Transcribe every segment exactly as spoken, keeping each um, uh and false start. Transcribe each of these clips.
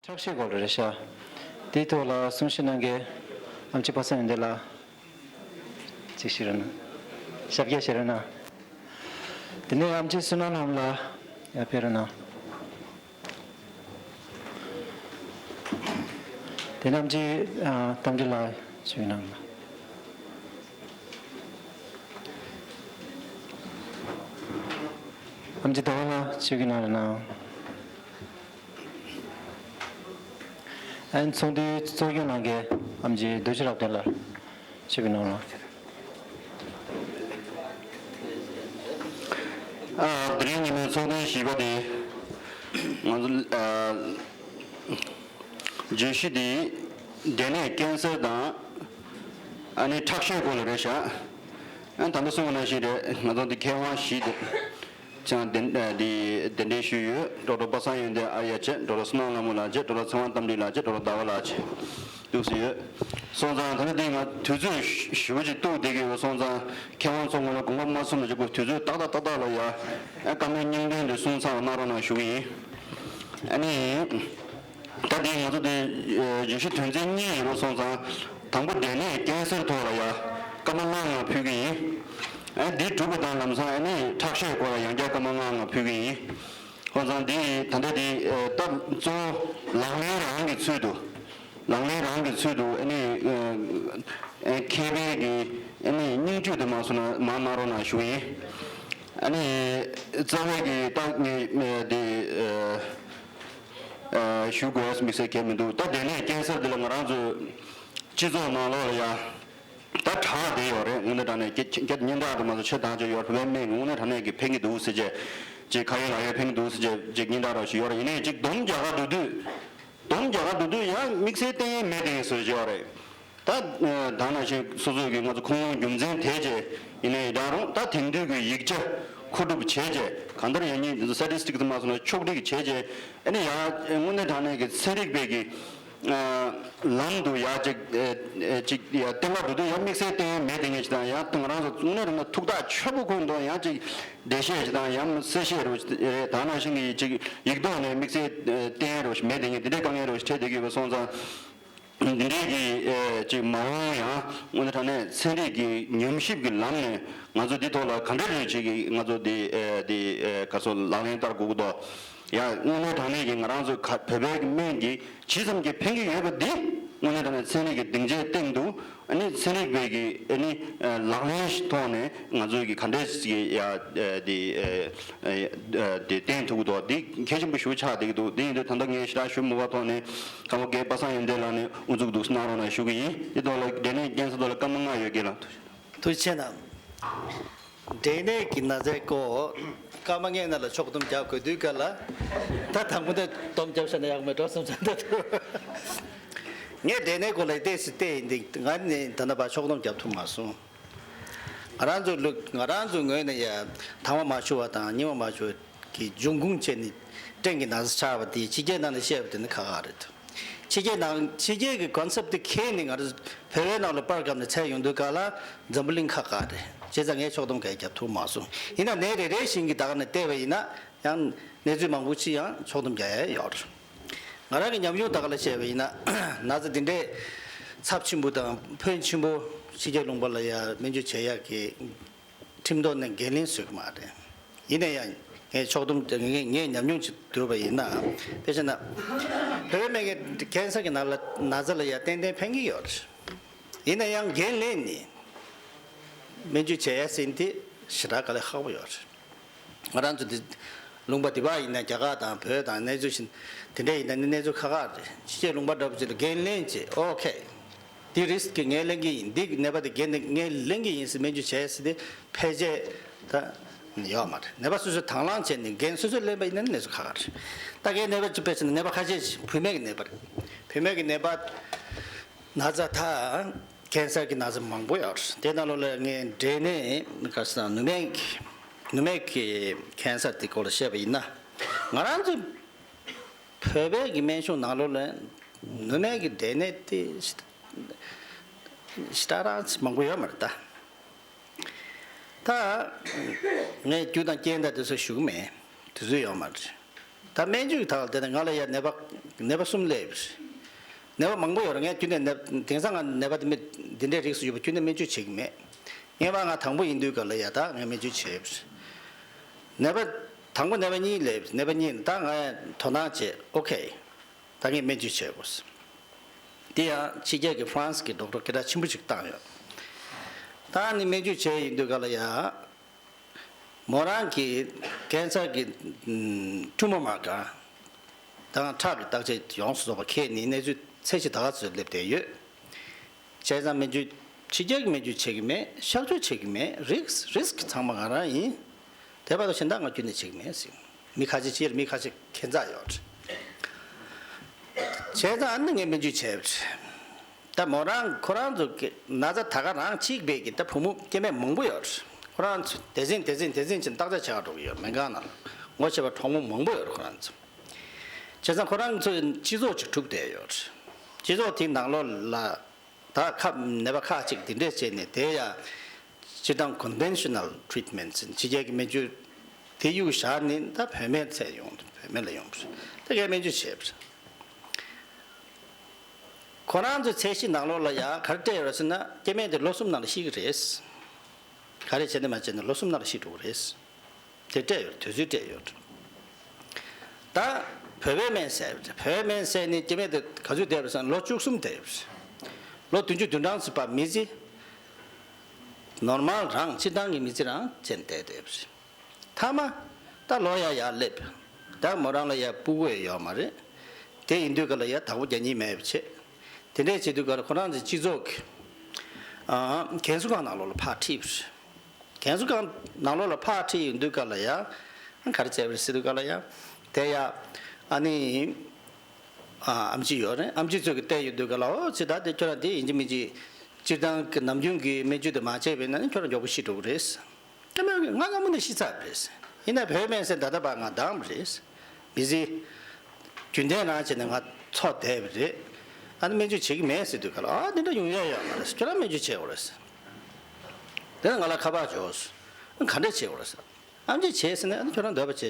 ཁྲག་ཤེད་སྐོར་རེད་ཤག་དེའི་ཐོག་ལ་གསུང་བཤད་གནང་མཁན་ཨེམ་ཆི་པ་སངས་ཡོན་ཏན་ལགས། ཅིག་བཤད་རོགས་གནང་། ཞབས་སྐྱེལ་བྱེད་རོགས་གནང་། དེ་ནས་ཨེམ་ཆི་བསོད་ནམས་ལྷ་མོ་ལགས་ཡར་ཕེབས་རོགས་གནང་། དེ་ནས་ཨེམ་ཆི་ཨ་རྟ་མགྲིན་ལགས་ཞུས་གནང་། ཨེམ་ཆི་ཟླ་བ་ལགས་ཞུས་གནང་རོགས་གནང་། ཨན་ཚོགས་འདུའི་གཙོ་སྐྱོང་གནང་མཁན་ཨེམ་ཆི་རྡོ་རྗེ་རབ་བརྟན་ལགས་ཞུས་གནང་རོགས་གནང་། ཨ། དེ་རིང་ཉིན་མོའི་ཚོགས་ཐེངས་བཞི་པ་དེ་ང་ཚོ་ཨ་བརྗོད་གཞི་དེ་འབྲས་ནད་ཀན་སར་དང་ཨ་ནི་ཁྲག་ཤེད་སྐོར་ལ་རེད་ཤག་ཨ་ད་ལྟ་གསུངས་པ་ནང་བཞིན་རེད། ང་ཚོ་འདི་མཁས་དབང་བཞི་དེ་ཅང་གདན་ཨ་འདི་གདན་འདྲེན་ཞུས་ཡོད། ཌོག་ཊར་པ་སངས་ཡོན་ཏན་ཨ་ཡ་བྱས། ཌོག་ཊར་བསོད་ནམས་ལྷ་མོ་ལགས་བྱས། ཌོག་ཊར་ཚེ་དབང་རྟ་མགྲིན་ལགས་བྱས། ཌོག་ཊར་ཟླ་བ་ལགས་བྱས། འདུག་སེ་ཡོད། སོང་ཙང་ད་ནི་འདི་ང་དུས་ཚོད་ཞེ་པོ་ཅིག་གཏུགས་བསྡད་ཀྱི་ཡོད། སོང་ཙང་མཁས་དབང་ཚོ་ངོ་ལ་དགོངས་པ་མ་ཚོམ་ན་ཅིག་གོ། དུས་ཚོད་ཏག་ཏག་ཏག་ཏག་ལ་ཡ་ཨ་བཀའ་མོལ་སྙིང་དོན་དེ་གསུང་ཚར་བ་གནང་རོགས་གནང་ཞུ་གི་ཡིན། ཨ་ནི་ད་འདི་ང་ཚོ་འདི་བརྗོད་གཞི་དོན་ཚན་གཉིས་ཡོད་པ་སོང་ཙང་དང་པོ་འབྲས་ནད་ཀན་སར་ཐོག་ལ་ཡ་བཀའ་མོལ་ལྔ་ལྔ་ཕུལ་གི་ཡིན། ཨ་འདི་གྲུབ་པ་དང་ལམ་སང་ཨ་ནི་ཁྲག་ཤེད་སྐོར་ལ་ཡང་བསྐྱར་བཀའ་མོལ་ལྔ་ལྔ་ཕུལ་གི་ཡིན། སོང་ཙང་འདི་ད་ལྟ་འདི་ཨ་སྟབས་གཙོ་བོ་ལག་ལེན་རང་གི་ཚུལ་དུ། ལག་ལེན་རང་གི་ཚུལ་དུ་ཨ་ནི་ཨ་མཁས་པའི་གི་ཨ་ནི་སྙིང་བཅུད་དེ་མ་སོང་ན་མ་གནང་རོགས་གནང་ཞུ་ཡིན། ཨ་ནི་རྩ་བའི་གི་ད་ངས་དེ་ཨ་ཞུ་དགོས་དམིགས་བསལ་གང་ཡང་མི་འདུག་ད་འབྲས་ནད་ཀན་སར་འདི་ལ་ང་རང་ཚོའི་སྤྱི་ཚོགས་ནང་ལོགས་ལ་ཡ། ད་དྲག་བསྡད་ཡོད་རེད། དངོས་གནས་དྲང་གནས་ཀྱི་ཁྱེད་སྙན་གྲགས་དུ་མ་སོང་ཆེ་ཐག་ཆོད་ཡོད་རེད། བོད་པའི་སྨན་གྱི་དངོས་གནས་དྲང་གནས་ཀྱི་ཕན་གྱི་འདུག་ཟེར་བྱས་ཅིག་ཁ་ཡོད་ལག་ཡོད་ཕན་གྱི་འདུག་ཟེར་བྱས་ཅིག་སྙན་གྲགས་རང་ཞིག་ཡོད་རེད། ཡིན་ནའི་ཅིག་སྡོམ་རྒྱག་ག་འགྲོ་དུས་སྡོམ་རྒྱག་ག་འགྲོ་དུས་ཡང་དམིགས་བསལ་བསྟན་ཡས་མེད་དེ་ཡིན་བཟོ་བྱས་ཡོད་རེད། ད་ད་ནང་བཞིན་སོ་སོ་གི་ང་ཚོ་ཁུངས་ལུང་རྒྱུ་མཚན་དེ་བྱས་ཡིན་ནའི་ཡིན་ད་རུང་ད་དེང་དུས་ཀྱི་ཡིག་ཆ་མཁོ་སྒྲུབ་བྱས་བྱས་གང་ལྟར་ཡང་སྙིང་འདི་ཚོ་སི་ཊེ་ཊིག་དུ་མ་སོང་ན་ཕྱོགས་སྒྲིག་བྱས་བྱས་ཨ་ནི་ཡང་དངོས་གནས་དྲང་གནས་ཀྱི་ཚན་རིག་པའི་གི་ལམ་དུ་ཡ་ཅིག་ཅིག་ཡ་བསྟན་པ་འགྲོ་དུས་ཡང་དམིགས་བསལ་བསྟན་མེད་དེ་ངས་ཅི་དང་ཡང་ང་རང་ཚོ་དངོས་གནས་རང་ན་ཐུགས་ཐག་ཆོད་པོ་ཁོང་དུ་ཡང་ཅིག་འགྲེལ་བཤད་ཅི་དང་ཡང་གསལ་བཤད་རོ་རེད། ད་ནང་བཞིན་གྱི་ཅིག་ཡིག་ཐོག་ནས་དམིགས་བསལ་བསྟན་རོ་མེད་དེ་ངས་དེ་འདྲའི་དཀའ་ངལ་རོ་འཕྲད་བསྡད་ཀྱི་ཡོད་པ་སོང་ཙང་། འདི་འདྲའི་གི་ཅིག་མ་འོངས་ཡང་དངོས་གནས་དྲང་གནས་ཚན་རིག་གི་ཉམས་ཞིབ་ཀྱི་ལམ་ནས་ང་ཚོ་འདི་ཐོག་ལ་ག་འདྲ་རེད་ཅིག་གི་ང་ཚོ་འདི་འདི་ག་ཚོད་ལག་ལེན་བསྟར་དགོས་ཀྱི་འདུག་ཡ་དངོས་གནས་དྲང་གནས་ཀྱི་ང་རང་ཚོ་ཁ་བོད་པའི་གི་སྨན་གྱི་ཇི་ཙམ་གྱི་ཕན་གྱི་ཡོད་པ་འདི་དངོས་གནས་དྲང་གནས་ཚན་རིག་གི་སྡིངས་ཆའི་སྟེང་དུ་ཨ་ནི་ཚན་རིག་པའི་གི་ཨ་ནི་ལག་ལེན་ཐོག་ནས་ང་ཚོའི་གི་ག་འདྲས་ཀྱི་ཡ་འདི་འདི་བསྟན་ཐུབ་ཀྱི་འདུག་འདི་གལ་ཆེན་པོ་ཞེ་པོ་ཆགས་བསྡད་ཀྱི་འདུག་འདི་ཡིན་དུས་ད་ལྟ་ངས་ཞེ་དྲག་ཞུ་མི་དགོས་པ་ཐོག་ནས་ཁམས་པ་རྒན་པ་སངས་ཡོན་ཏན་ལགས་ནས་དབུ་འཛུགས་འདུག་གནང་རོགས་གནང་ཞུ་གི་ཡིན། འདི་ཐོག་ལ་འབྲས་ནད་ཀན་སར་ཐོག་ལ་སྐར་མ་ལྔ་ཡོད་ཀྱི་ལགས། ཐུགས་རྗེ་ཆེ་གནང་། འབྲས་ནད་ཀྱི་ན་ཚའི་སྐོར་སྐར་མ་ལྔའི་ནང་ལ་ཕྱོགས་བསྡོམས་རྒྱག་དགོས་དུས་ག་ལ། ད་དང་པོ་ནས་བསྡོམས་རྒྱབ་བཞག་ན་ཡག་མེད་འགྲོ་བསམ་བསམ་ད་དུ། ངས་འབྲས་ནད་སྐོར་ལ་ཏོག་ཙམ་བལྟས་ཡིན་ཏེ་ང་ནི་ད་ལྟ་བར་ཕྱོགས་བསྡོམས་རྒྱབ་ཐུབ་མ་སོང་། ང་རང་ཚོ་ལུགས་ང་རང་ཚོ་ངོས་ནས་ཡ་དང་བ་མ་ཞུ་བ་དང་རྙིང་བ་མ་ཞུ་བ་གི་འབྱུང་ཁུངས་བྱས་ནས་སྐྲན་གྱི་ན་ཚ་ཆགས་པ་དེ་ཕྱི་རྒྱལ་ནང་ནས་བཤད་པ་དེ་ནི་ཁག་ཁག་རེད། ཕྱི་རྒྱལ་ནང་ཕྱི་རྒྱལ་གྱི་ཀོན་སེབ་དེ་ཁྱེར་ནས་ང་རང་བོད་པའི་ནང་ལ་པར་བཀབ་ནས་འཚོལ་ཡོང་དུས་ག་ལ་འཛམ་བུ་གླིང་ཁག་ཁག་རེད། བྱས་ཙང་ངས་ཕྱོགས་བསྡོམས་གང་ཡང་རྒྱབ་ཐུབ་མ་སོང་། ཡིན་ན་ནད་རེ་རེ་བཞིན་གྱི་ད་ག་ནས་བལྟས་པ་ཡིན་ན་ཡང་གནས་ཚུལ་མང་པོ་ཅིག་ཡང་ཕྱོགས་བསྡོམས་རྒྱག་ཡ་ཡོད་རེད། ང་རང་གི་ཉམས་མྱོང་ད་ག་ལ་བཤད་པ་ཡིན་ན་ན་ཚ་འདི་འདྲའི་ཚབས་ཆེན་པོ་དང་ཕོན་ཆེན་པོ་ཕྱི་རྒྱལ་ལུང་པ་ལ་ཡ་སྨན་བཅོས་བྱེད་ཡག་གི་ཁྲིམས་ཐོག་ནས་འགན་ལེན་བཟོས་ཀྱི་མ་རེད། ཡིན་ན་ཡང་ངས་ཕྱོགས་བསྡོམས་ངས་ངས་ཉམས་མྱོང་ཅིག་བསྡུར་བ་ཡིན་ན་དཔེ་བྱས་ན་བོད་པའི་སྨན་གྱི་ཀན་སར་གྱི་ན་ལ་ན་ཚ་ལ་ཡ་ཏན་ཏན་ཕན་གྱི་ཡོད་རེད། ཡིན་ན་ཡང་འགན་ལེན་ནས་སྨན་བཅོས་བྱེད་ཡ་ཟིན་དེ་ཞེ་དྲག་དཀའ་ལས་ཁག་པོ་ཡོད་རེད། ང་རང་ཚོ་འདི་ལུང་པ་འདི་པར་ཡིན་ན་རྒྱ་གར་དང་བོད་དང་གནས་ཚུལ་བཞིན་དེ་འདྲ་ཡིན་ན་ནི་གནས་ཚུལ་ཁག་ཁག་རེད། ཕྱི་རྒྱལ་ལུང་པ་འདྲ་པོ་ཅིག་ལ་འགན་ལེན་བྱས་ཨོ་ཁེ། འདི་རིསྐ་ངས་ལེན་གྱི་ཡིན། འདི་ནད་པ་དེ་འགན་དེ་ངས་ལེན་གྱི་ཡིན་ཟེར་སྨན་བཅོས་བྱས་ཟེར་དེ་ཕལ་ཆེར་ད་ཡོད་མ་རེད། ནད་པ་སོ་སོས་དང་བླངས་བྱས་ནས་འགན་སོ་སོས་ལེན་པ་ཡིན་ན་ནི་གནས་ཚུལ་ཁག་ཁག་རེད། ད་གའི་ནད་པ་ཅིག་དཔེ་བྱས་ན་ནད་པ་ཁ་ཤས་ཤིག་བུད་མེད་ཀྱི་ནད་པ་རེད། བུད་མེད་ཀྱི་ནད་པ་ན་ཚ་ད་ཀན་སར་གྱི་ན་ཚ་མང་པོ་ཡོད་རེད། དེ་ནང་ལོགས་ལ་ངས་འབྲས་ནད་ག་ཟེར་ན་ནུ་མའི་ནུ་མའི་གི་ཀན་སར་དེ་སྐོར་ལ་བཤད་པ་ཡིན་ན་ང་རང་ཚོ་བོད་པའི་གི་སྨན་གཞུང་ནང་ལོགས་ལ་ནུ་མའི་གི་འབྲས་ནད་དེ་ཞེ་དྲག་རང་མང་པོ་ཡོད་མ་རེད་ད། ད་ངས་རྒྱུ་དང་རྐྱེན་དང་དེ་ཚོ་ཞུ་གི་མེད། དུས་ཚོད་ཡོད་མ་རེད། ད་སྨན་བཅོས་ཀྱི་ཐད་ལ་བལྟས་ན་ང་ལ་ཡ་ནད་པ་ནད་པ་གསུམ་སླེབས་ཡོད་རེད། ནད་པ་མང་པོ་ཡོད་རེད། ངས་རྒྱུན་ནས་ནད་དེང་སང་ང་ནད་པ་དེ་མི་འདི་འདྲའི་རིགས་སུ་ཡོད་པ་རྒྱུན་ནས་སྨན་བཅོས་བྱེད་ཀྱི་མེད། ངས་པ་ང་དང་པོ་ཡིན་དུས་ག་ལ་ཡ་ད་ངས་སྨན་བཅོས་བྱས་ཡོད་རེད། ནད་པ་དང་པོ་ནད་པ་གཉིས་སླེབས་ནད་པ་གཉིས་ད་ང་དོ་སྣང་བྱས། ཨོ་ཁེ། ད་ངས་སྨན་བཅོས་བྱས་དགོས། དེ་ཡང་ཕྱི་རྒྱལ་གྱི་ཧྥ་རན་སི་གི་ཌོག་ཊར་སྐད་གྲགས་ཆེན་པོ་ཞིག་བཏང་ཡོད། ད་ནི་སྨན་བཅོས་བྱས་ཡིན་དུས་ག་ལ་ཡ། མོ་རང་གི་ཀན་སར་གྱི་ཊུ་མོ་མར་ཀར་དང་ཁྲག་གི་བརྟག་དཔྱད་ཡོངས་སུ་རྫོགས་པ་ཁེལ་ནས་གནས་ཚུལ་ཚད་གཞི་ད་ག་ཚོད་སླེབས་བསྡད་ཡོད། བྱས་ཙང་སྨན་བཅོས་ཕྱི་རྒྱལ་གྱི་སྨན་བཅོས་བྱེད་ཀྱི་མེད། གཤག་བཅོས་བྱེད་ཀྱི་མེད། རིགས་རིས་ཀི་ཚང་མ་ང་རང་ཡིན། དེ་བར་དུ་གཞན་དག་ང་རྒྱུན་ནས་བྱེད་ཀྱི་མེད་ཟེར། མི་ཁ་ཤས་ཕྱིར་མི་ཁ་ཤས་ཁྱད་མཚར་ཡོད། བྱས་ཙང་ཨ་ནི་ངས་སྨན་བཅོས་བྱས་པ་རེད། ད་མོ་རང་ཁོ་རང་ཚོ་གི་ན་ཚ་ད་ག་རང་གཅིག་པའི་གི་ད་བུ་མོ་སྐྱེ་དམན་མང་པོ་ཡོད་རེད། ཁོ་རང་ཚོ་དེ་ཚིན་དེ་ཚིན་དེ་ཚིན་ཅིག་བརྟག་དཔྱད་བྱེད་ག་འགྲོ་གི་ཡོད། སྨན་ཁང་ནང་ངོ་ཤེས་པ་གྲོགས་མོ་མང་པོ་ཡོད་རེད་ཁོ་རང་ཚོ། བྱས་ཙང་ཁོ་རང་ཚོ་སྤྱི་ཚོགས་ཅིག་གྲུབ་བསྡད་ཡོད་རེད། སྤྱི་ཚོགས་དེའི་ནང་ལོགས་ལ་ད་ཁ་ནད་པ་ཁག་ཅིག་འདི་འདྲས་བྱས་ནས་དེ་ཡ་སྤྱིར་བཏང་ཀོན་ཝེན་ཤ་ནལ་ཊི་རིཊ་མེན་ཊི་ཟེར་ཕྱི་རྒྱལ་གྱི་སྨན་བཅོས་དེ་གཡུག་བཞག་ནས་ད་བོད་སྨན་ཚད་ཡོང་། བོད་སྨན་ལ་ཡོང་བ་རེད། ད་གའི་སྨན་བཅོས་བྱས་པ་རེད། ཁོ་རང་ཚོའི་ཚད་གཞི་ནང་ལོགས་ལ་ཡ་ག་རེ་སྤྲད་ཡོད་རེད་ཟེར་ན། སྐྱེ་དམན་དེ་ལོ་གསུམ་ནང་ལ་ཤི་གི་རེད། ག་རེ་བྱས་ནས་མ་བྱས་ནས་ལོ་གསུམ་ནང་ལ་ཤི་འགྲོ་གི་རེད། དེ་སྤྲད་ཡོད། དུས་ཚོད་སྤྲད་ཡོད། ད་བོད་པའི་སྨན་བཟས་པ་རེད། བོད་པའི་སྨན་བཟས་ནས་སྐྱེ་དམན་དེ་ག་ཚོད་བསྡད་པ་རེད་ཟེར་ན་ལོ་བཅུ་གསུམ་བསྡད་ཡོད་རེད། ལོ་བདུན་ཅུ་དོན་གྲངས་ཙམ་པ་མི་ཚེ་ནོར་མལ་རང་སྤྱིར་བཏང་གི་མི་ཚེ་རང་བྱས་ནས་བསྡད་བསྡད་ཡོད་རེད། མཐའ་མ་ད་ལོ་ཡ་ཡར་སླེབས། ད་མོ་རང་ལ་ཡ་སྤུ་གུ་ཡ་ཡོད་མ་རེད། དེ་ཡིན་དུས་ག་ལ་ཡ་བདག་པོ་རྒྱག་མཁན་མེད་པ་བྱས། དེ་འདྲས་བྱེད་དུས་ག་ལ་ཁོ་རང་ཚོའི་སྤྱི་ཚོགས་ཀྱི་ཨ་རྒན་གསོ་ཁང་ནང་ལོགས་ལ་ཕར་ཁྲིད་པ་རེད། རྒན་གསོ་ཁང་ནང་ལོགས་ལ་ཕར་ཁྲིད་ཡོང་དུས་ག་ལ་ཡ་ག་རེ་བྱས་པ་རེད་ཟེར་དུས་ག་ལ་ཡ་དེ་ཡ་ཨ་ནི་ཨ་ཨམ་ཆི་ཡོད་རེད། ཨམ་ཆི་ཚོས་ཀྱི་བལྟས་ཡོང་དུས་ག་ལ། ཨོ་ཙི་ད་དེ་ཁྱོད་རང་དེ་ཡིན་གཅིག་མིན་གཅིག་སྤྱིར་བཏང་གི་ནམ་རྒྱུན་གྱི་སྨན་བཅོས་དེ་མ་བྱས་པ་ཡིན་ན་ནི་ཁྱོད་རང་མགྱོགས་པོ་ཤི་འགྲོ་གི་རེད། ད་མོས་ང་སྔ་མོ་ནས་ཤི་ཚར་བ་རེད། ཡིན་ན་བོད་སྨན་ཟེར་ད་ལྟ་བར་ང་འདང་བ་རེད། མི་ཚེ་རྒྱུན་ལྡན་རང་བྱས་ནས་ང་འཚོ་བསྡད་པ་རེད། ཨ་ནི་སྨན་བཅོས་བྱེད་ཀྱི་མེད་ཟེར་དུས་ག་ལ། ཨ་འདི་འདྲ་ཡོང་ཡ་ཡོད་མ་རེད། ཁྱོད་རང་སྨན་བཅོས་བྱེད་དགོས་རེད། དེ་ནས་ང་ལ་ཁ་པར་འབྱོར་སོང་། ཨ་ག་འདྲ་བྱེད་དགོས་རེད། ཨ་འདི་བྱས་ཟིན་ན་ཨ་ནི་ཁྱོད་རང་འདོད་པ་བྱས་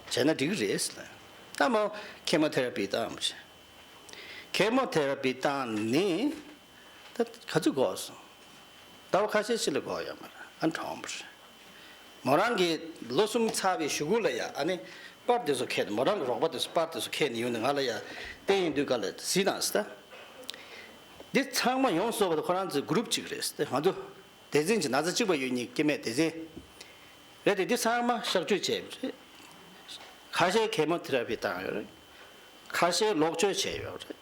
བྱས་ན་འགྲིག་གི་རེད་ཟེར་ལ། ད་མོ་ཁེ་མོ་ཐེ་ར་པི་བཏང་བ་རེད། ཁེ་མོ་ཐེ་ར་པི་བཏང་ནི་ད་ག་ཚོད་འགོར་སོང་། ཟླ་བ་ཁ་ཤས་ཤིག་ལ་འགོར་ཡོད་མ་རེད། ཨ་གྲོངས་པ་རེད། མོ་རང་གི་ལོ་གསུམ་ཚར་བའི་གཞུག་གུ་ལ་ཡ་ཨ་ནི་པར་དེ་ཚོ་ཁྱེར་ནས། མོ་རང་གི་རོགས་པ་དེ་ཚོ་པར་དེ་ཚོ་ཁྱེར་ནས་ཡོང་ནས་ང་ལ་ཡ་བསྟན་ཡོང་དུས་ག་ལ་གཟིགས་དང་ཟེར། ད་འདི་ཚང་མ་ཡོངས་སུ་རྫོགས་པ་དེ་ཁོ་རང་ཚོའི་གུ་རུབ་གཅིག་རེད་ཟེར། ང་ཚོ་སྡེ་ཚན་གཅིག་ན་ཚ་གཅིག་པ་ཡོད་མཁན་སྐྱེ་དམན་སྡེ་ཚན་རེད་དེ། འདི་ཚང་མ་གཤག་བཅོས་བྱས་པ་རེད། ཁ་ཤས་ཁེ་མོ་ཐེ་ར་པི་བཏང་ཡོད་རེད། ཁ་ཤས་ལོག་སྤྱོད་བྱས་ཡོད་རེད།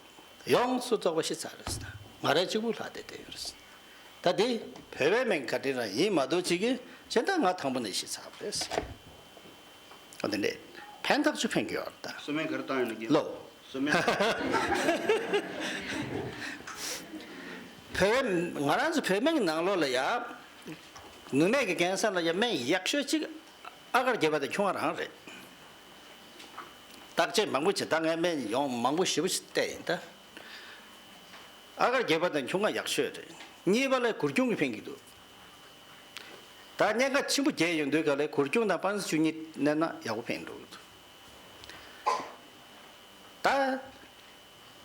ཡོངས་སུ་རྫོགས་པ་ཤི་ཚར་རེད་ཟེར། ང་རང་གཅིག་པུ་ལྷག་བསྡད་བསྡད་ཡོད་རེད་ཟེར། ད་འདི་བོད་པའི་སྨན་བཀའ་དྲིན་རང་ཡིན་མ་གཏོགས་ཅིག་གིས་གཞན་དག་ང་དང་པོ་ནས་ཤི་ཚར་བ་རེད་ཟེར། འོ་དེ་འདྲས་ཕན་ཐག་ཆོད་ཕན་གྱི་ཡོད་རེད་ད། གསོལ་སྨན་ག་རེ་བཏང་ཡོད་ན་རྒན་ལགས། ལོ། གསོལ་སྨན། བོད་ང་རང་ཚོ་བོད་སྨན་གྱི་ནང་ལོགས་ལ་ཡ་ནུ་མའི་གི་ཀན་སར་ལ་ཡ་སྨན་ཡག་ཤོས་གཅིག་ཨ་གར་རྒྱལ་བ་དང་ཁྱུང་ང་རང་རེད། བརྟག་དཔྱད་མང་པོ་བྱས། ད་ངས་སྨན་ཡོང་མང་པོ་ཞེ་པོ་ཞིག་བལྟས་ཡིན་ད། ཨ་གར་རྒྱལ་བ་དང་ཁྱུང་ང་ཡག་ཤོས་རེད། གཉིས་པ་ལ་གུར་ཆུང་གིས་ཕན་གྱི་འདུག། ད་གཉན་ཁ་ཆེན་པོ་རྒྱས་ཡོང་དུས་ག་ལ་གུར་ཆུང་དང་པ་སངས་བཅུ་གཉིས་མནན་ན་ཡག་པོ་ཕན་འགྲོ་གི་འདུག། ད་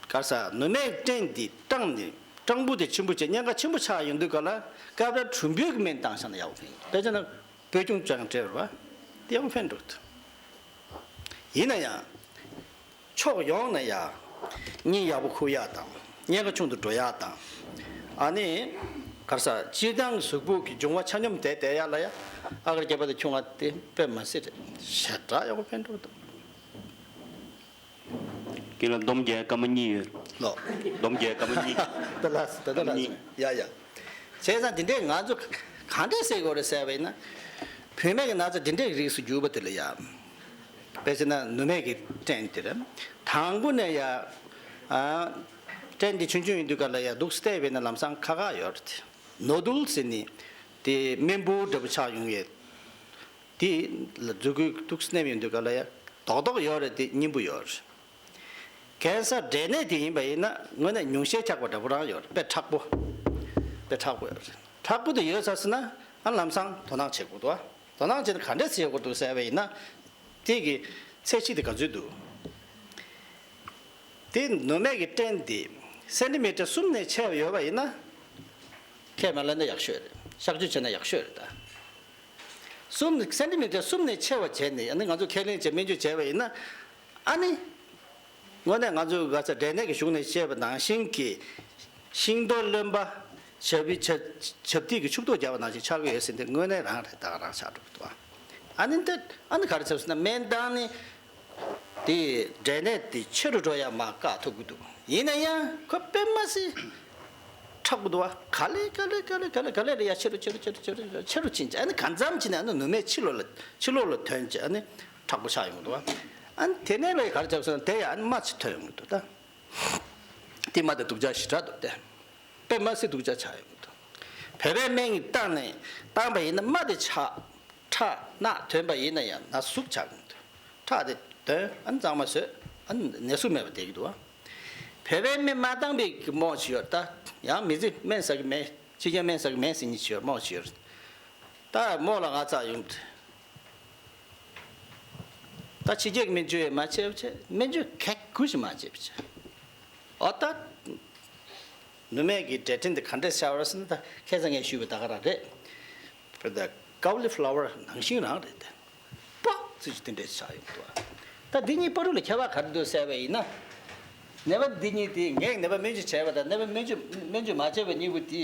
ག་ས་ནུ་མའི་སྐྲན་འདི་སྐྲངས་ནས་སྐྲངས་འབུ་དེ་ཆེན་པོ་བྱས། གཉན་ཁ་ཆེན་པོ་ཆགས་ཡོང་དུས་ག་ལ་སྐབས་རེ་གྲུམ་བུའི་སྨན་བཏང་བཞག་ན་ཡག་པོ་ཕན་གྱི་འདུག། དཔེ་བྱས་ན་སྤོས་ཆུང་ཅང་སྤྲད་པ་དེ་ཡག་པོ་ཕན་འགྲོ་གི་འདུག། ཡིན་ན་ཡང་། ཕྱོགས་ཡོངས་ནས་ཡ། གཉིད་ཡག་པོ་ཁུག་ཡག་དང་། གཉན་ཁ་ཆུང་དུ་འགྲོ་ཡག་དང་། ཨ་ནི། ག་རེ་ཟ། སྤྱིར་བཏང་གི་གཟུགས་པོ་གི་འབྱུང་བ་ཆ་སྙོམས་དེ་བསྡད་ཡག་ལ་ཡ། ཨ་གར་རྒྱལ་བ་དང་ཁྱུང་ང་དེ་དཔེ་མི་སྲིད་རེད། ཞེ་དྲག་ཡག་པོ་ཕན་ཐོགས་འདུག། རྒན་ལགས། འདོམ་རྒྱག་སྐར་མ་གཉིས་ཡོད། ལགས། འདོམ་རྒྱག་སྐར་མ་གཉིས། ད་ལགས་སོ། ད་ལྟ་ལགས་སོ། གཉིས། ཡ་ཡ། བྱས་ཙང་འདི་འདྲས་ང་ཚོ་ག་འདྲས་སེལ་དགོས་རེད་ཟེར་བ་ཡིན་ན། བུད་མེད་ཀྱི་ན་ཚ་འདི་འདྲས་ཀྱི་རིགས་སུ་གྱུར་པ་དེ་ལ་ཡ། དཔེ་བྱས་ན་ནུ་མའི་གི་སྐྲན་དེ་རེད། དང་པོ་ནས་ཡ། ཨ། སྐྲན་འདི་ཆུང་ཆུང་ཡིན་དུས་ག་ལ་ཡ་འདུག་སེ་བལྟས་པ་ཡིན་ན་ལམ་སང་ཁག་ཁག་ཡོད་རེད། ནོ་ཌུལ་ཟེར་ནི། དེ་རྨེན་བུ་འདྲ་པོ་ཆགས་ཡོང་ཡས། དེ་ལ་མཛུབ་གུ་འདུག་སེ་མནན་ཡོང་དུས་ག་ལ་ཡ། རྡོག་རྡོག་ཡོད་རེད། དེ་སྙིམ་པོ་ཡོད་རེད། ཀན་སར་འབྲས་ནད་དེ་ཡིན་པ་ཡིན་ན་དངོས་གནས་ཉུང་ཤས་ཆགས་པ་འདྲ་པོ་རང་ཡོད་རེད། དཔེ་མཁྲེགས་པོ། དཔེ་མཁྲེགས་པོ་ཡོད་རེད། མཁྲེགས་པོ་དེ་ཡོད་ཚར་སོང་ན་ཨ་ལམ་སང་དོ་སྣང་བྱེད་དགོས་འདུག། ཨ། དོ་སྣང་བྱས་ན་ག་འདྲས་བྱེད་དགོས་འདུག་ཟེར་བ་ཡིན་ན། དེ་གི་ ཚད་གཞི་དེ་ག་ཚོད་འདུག་དེ་ནུ་མས་ཀྱི་སྐྲན་དེ་སེན་ཏི་མི་ཊར་གསུམ་ནས་ཆེ་བ་ཡོད་པ་ཡིན་ན། ཁས་མ་ལེན་ན་ཡག་ཤོས་རེད། གཤག་བཅོས་བྱས་ན་ཡག་ཤོས་རེད་ད། གསུམ་སེན་ཏི་མི་ཊར་གསུམ་ནས་ཆེ་བ་བྱས་ནས་ཨ་ནི་ང་ཚོ་ཁས་ལེན་བྱས་སྨན་བཅོས་བྱས་པ་ཡིན་ན། ཨ་ནི། དངོས་གནས་ང་ཚོའི་ག་ས་འབྲས་ནད་ཀྱི་གཞུང་ནས་བཤད་པ་ནང་བཞིན་གྱི་ཤིང་ཏོག་རློན་པ། ཆབ་བི་ཆབ་ཆབ་ཐིག་གི་ཕྱུགས་ཏོག་རྒྱག་པ་ནང་བཞིན་ཆགས་ཀྱི་ཡོད་ཟེར་འདི་དངོས་གནས་རང་རེད། ད་ག་རང་ཆགས་འགྲོ་གི་འདུག་ཨ་ནི་འདི་ཨ་ནི་ག་རེ་བྱས་ཟེར་ན་སྨན་བཏང་ནི་དེ་འབྲས་ནད་དེ་ཆེ་རུ་འགྲོ་ཡ་མ་བཀག་ཐུབ་ཀྱི་འདུག་ཡིན་ན་ཡང་ཁོ་དཔེ་མ་སྲིད་མཁྲེགས་པོ་འདུག་བ། ག་ལེ་ག་ལེ་ག་ལེ་ག་ལེ་ག་ལེ་ལ་ཡ་ཆེ་རུ་ཆེ་རུ་ཆེ་རུ་ཆེ་རུ་ཆེ་རུ་ཕྱིན་ཅི། ཨ་ནི་གང་འཚམ་ཕྱིན་ནས་ཨ་ནི་ནུ་མའི་ཕྱི་ལོགས་ལ་ཕྱི་ལོགས་ལ་ཐོན་ཅི། ཨ་ནི་མཁྲེགས་པོ་ཆགས་ཡོང་གི་འདུག་བ། ཨ་ནི་དེ་ནས་ལ་ཡ་ག་རེ་བྱས་ཟེར་ན་དེ་ཡ་ཨ་ནི་རྨ་ཆེ་ཐོན་ཡོང་གི་འདུག་ད། དེ་རྨ་དེ་སྡུག་ཅག་ཞེ་དྲག་འདུག་སྟེ། དཔེ་མ་སྲིད་སྡུག་ཅག་ཆགས་ཡོང་གི་འདུག་བོད་པའི་སྨན་གྱིས་བཏང་ནས་བཏང་པ་ཡིན་ན་རྨ་དེ་ཆགས། ཁྲག་རྣག་ཐོན་པ་ཡིན་ན་ཡང་ན་ཟུག་ཆགས་ཀྱི་མི་འདུག་ཁྲག་དེ་ཐོན་ཨ་ནི་གཙང་མ་བཟོས་ཨ་ནི་ནད་ཟུག་མེད་པ་བསྡད་ཀྱི་འདུག་བ། བོད་པའི་སྨན་མ་བཏང་པའི་རྨོ་ཅིག་ཡོད་རེད་ད། ཡང་མི་ཚེ་སྨན་ཟ་གི་མེད། ཕྱི་རྒྱལ་སྨན་ཟ་གི་མེད་ཟེར་མཁན་ཅིག་ཡོད་རེད། རྨོ་ཅིག་ཡོད་རེད། ད་རྨོ་ལ་ང་ཚ་ཡོང་། ད་ཕྱི་རྒྱལ་གྱི་སྨན་བཅོས་ཡང་མ་བྱས་པ་བྱས། སྨན་བཅོས་གེགས་ཁུལ་ཞིག་མ་བྱས་པ་བྱས། འོ་ད། ནུ་མས་ཀྱི་འབྲས་སྐྲན་དེ་ག་འདྲས་ཤར་བ་ཟེར་ན་ད་ཁ་སང་ངས་ཞུས་པ་ད་ག་རང་རེད། བོད་ད་ཀའུ་ལི་ཕ་ལ་ཝར་ནང་བཞིན་རང་རེད་དེ། པགས་ཙི་ཅིག་དེ་འདྲས་ཆགས་ཡོང་འདུག་ད་འདི་གཉིས་བར་དུ་ལ་ཁྱད་པར་ག་རེ་འདུག་ཟེར་བ་ཡིན་ན། ནད་པ་འདི་གཉིས་དེ་ངས་ནད་པ་སྨན་བཅོས་བྱས་པ་དང་ནད་པ་སྨན་བཅོས་སྨན་བཅོས་མ་བྱས་པ་གཉིས་པོ་དེ་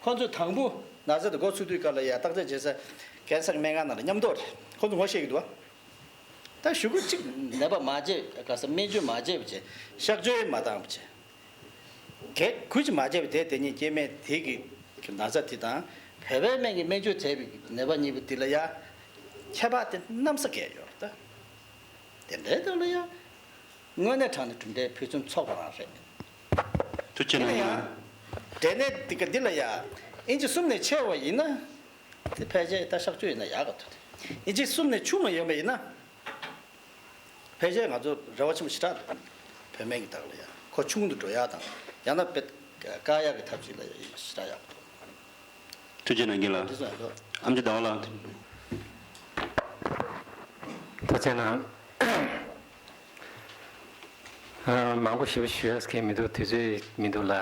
ཁོང་ཚོས་དང་པོ་ན་ཚ་དེ་འགོ་ཚུགས་དུས་སྐབས་ལ་ཡ་བརྟག་དཔྱད་བྱེད་ས་ཀན་སར་སྨན་ཁང་ནང་ལ་མཉམ་དུ་རེད། ཁོང་ཚོ་ངོ་ཤེས་ཀྱི་འདུག་ད་གཞུག་གུ་གཅིག་ནད་པ་མ་བྱས་ག་ས་སྨན་བཅོས་མ་བྱས་པ་བྱས་གཤག་བཅོས་མ་བཏང་བ་བྱས། གེགས་ཁུལ་གྱིས་མ་བྱས་པའི་དེ་དེ་ཉིད་སྐྱེ་དམན་དེ་གི་ན་ཚ་དེ་དང་བོད་པའི་སྨན་གྱིས་སྨན་བཅོས་བྱས་པའི་ནད་པ་གཉིས་པོ་དེ་ལ་ཡ་ཁྱད་པར་དེ་གནམ་ས་བརྒལ་ཡོད་རེད་ད། དེ་འདྲའི་ཐོག་ལ་ཡ་དངོས་གནས་དྲང་ནས་གྲུབ་འབྲས་ཕུན་སུམ་ཚོགས་པ་རང་རེད། ཐུགས་རྗེ་གནང་། ཡིན་ན་ཡང་འབྲས་ནད་འདི་ག་འདི་ལ་ཡ་ཨིན་ཅི་གསུམ་ནས་ཆེ་བ་ཡིན་ན་དེ་ཕལ་ཆེར་ད་གཤག་བཅོས་ཡིན་ན་ཡག་ག་ཐུག་ཨིན་ཅི་གསུམ་ནས་ཆུང་བ་ཡོད་པ་ཡིན་ན། ཕལ་ཆེར་ང་ཚོ་རེ་བ་ཆེན་པོ་ཞེ་དྲག་འདུག་བོད་སྨན་གྱི་དག་ལ་ཡང་ཁོ་ཆུང་དུ་འགྲོ་ཡག་དང་ཡང་ན་དཔེ་བཀག་ཡག་གི་ཐབས་ཤེས་ལ་ཡང་ཞེ་དྲག་ཡག་འདུག་ཐུགས་རྗེ་གནང་གིན་ལགས། འདི་ཚོ་ཡང་འདུག་ཨེམ་ཆི་ཟླ་བ་ལགས། ཐུགས་རྗེ་གནང་། ཨ། མང་པོ་ཞིབ་ཞུ་ཡག་གི་མི་འདུག་དུས་ཚོད་མི་འདུག་ལ།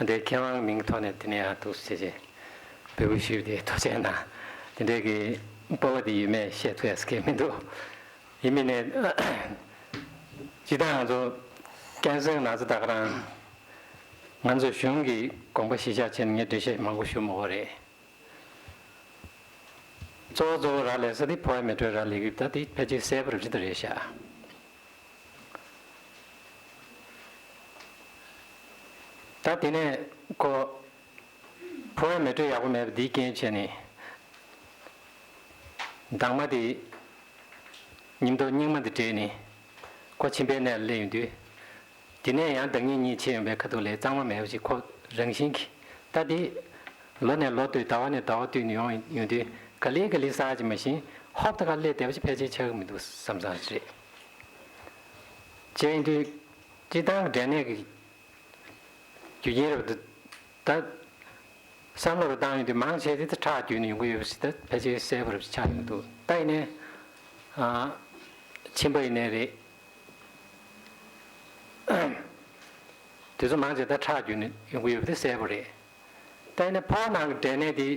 འདི་མཁས་དབང་མིང་ཐོག་ནས་དེ་ནས་ཡང་འདུག་ཟེར་བྱས་འབོད་སྐུལ་ཞུས་ཏེ་ཐུགས་རྗེ་གནང་། དེ་འདྲའི་གི་སྤོབས་པ་དེ་ཡོད་མེད་བཤད་ཐུབ་ཡག་གི་མི་འདུག་ཡིན་མིན་ནས། སྤྱིར་བཏང་ང་ཚོ་ཀན་སར་ན་ཚ་ད་ག་རང་ང་ཚོ་གཞུང་གི་དགོངས་པ་གཞིར་བཞག་བྱས་ནས་ངས་འགྲེལ་བཤད་མང་པོ་ཞུ་མ་དགོས་རེད། གཙོ་བོ་གཙོ་བོ་རག་ལས་ས་དེ་ཕོ་བའི་མེ་དྲོད་རག་ལས་ཀྱི་ད་དེ་ཕལ་ཆེར་གསལ་པོ་རེད་ཅི་ད་རེད་ཤག་ད་དེ་ནས་ཁོ། ཕོ་བའི་མེ་དྲོད་ཡག་པོ་མེད་པ་འདིའི་རྐྱེན་བྱས་ནས། དྭངས་མ་དེ། ཉིན་ཐོ་སྙིགས་མ་དེ་འདྲེས་ནས། ཁོ་མཆིན་པའི་གནས་ལ་སླེབས་ཡོང་དུས། དེ་ནས་ཡང་བདག་ཉིད་གཉིད་ཆད་ཡོང་བའི་ཁ་ཐུག་ལས་གཙང་མ་མེད་པ་ཞིག་ཁོ་རང་བཞིན་གྱིས། ད་དེ། ལོ་ནས་ལོ་བསྟུད་ཟླ་བ་ནས་ཟླ་བ་བསྟུད་ནས་ཡོང་ཡོང་དུས་ག་ལེ་ག་ལེ་ཟ་ཅིག་མ་གཞི་ཧོབ་ཏེ་ག་ལེ་བསྡད་པ་ཞིག་ཕལ་ཆེར་ཆགས་ཀྱི་མི་འདུག་བསམ་བསམ་རེད། བྱས་ཡིན་དུས། སྤྱིར་བཏང་གི་འབྲས་ནད་ཀྱི་རྒྱུ་རྐྱེན་རབ་ཏུ། ད། བསམ་བློ་རུ་བཏང་ཡོང་དུས་མང་ཆེ་དེ་ད་ཁྲག་བརྒྱུད་ནས་ཡོང་གི་ཡོད་པ་ཞིག་ད་ཕལ་ཆེར་གསལ་པོ་རུ་ཆགས་ཡོང་འདུག་ད་ཡིན་ནའི། ཨ། མཆིན་པ་ཡིན་ནའི་རེད། དེ་ཚོ་མང་ཆེ་ད་ཁྲག་བརྒྱུད་ནས་ཡོང་གི་ཡོད་པ་དེ་གསལ་པོ་རེད། ད་ཡིན་ནའི་ཕོ་བ་ནང་གི་འབྲས་ནད་དེ་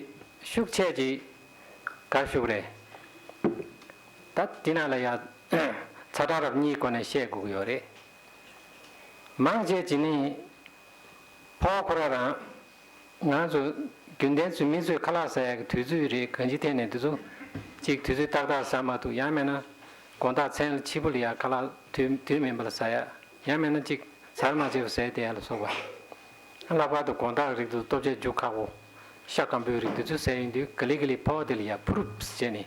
ཤུགས་ཆེ་ཅིག་ག་ཤུགས་རེད། ད་དེ་ནང་ལ་ཡ། ཚ་གྲང་རབ་གཉིས་སྒོ་ནས་བཤད་དགོས་ཀྱི་ཡོད་རེད། མང་ཆེ་ཅིག་ནི། ཕོ་བ་ཁོ་རང་རང་། ང་ཚོ་རྒྱུན་ལྡན་ཚོས་མི་ཚོས་ཁ་ལག་ཟ་ཡག་གི་དུས་ཚོད་རེད། གང་ཅིའི་ཐད་ནས་འདི་ཚོ་གཅིག་དུས་ཚོད་ཏག་ཏག་ཟ་མ་ཐུབ། ཡང་མིན་ན་དགོང་དག་མཚན་ལ་ཕྱི་པོ་ལ་ཡ་ཁ་ལག་དུས་དུས་མིན་པ་ལ་ཟ་ཡག་ཡང་མིན་ན་གཅིག་ཟ་མ་བྱས་པ་ཟས་བསྡད་ཡག་ལ་སོགས་པ། ལྷག་པར་དུ་དགོང་དག་རིགས་དུ་ལྟོ་ཆས་རྒྱུ་ཁག་པོ། ཤ་སྐམ་པོའི་རིགས་འདི་ཚོ་ཟས་ཡོང་དུས་ག་ལེ་ག་ལེ་ཕོ་བ་དེ་ལ་ཡ་ཕུ་རུབ་བྱས་ནས།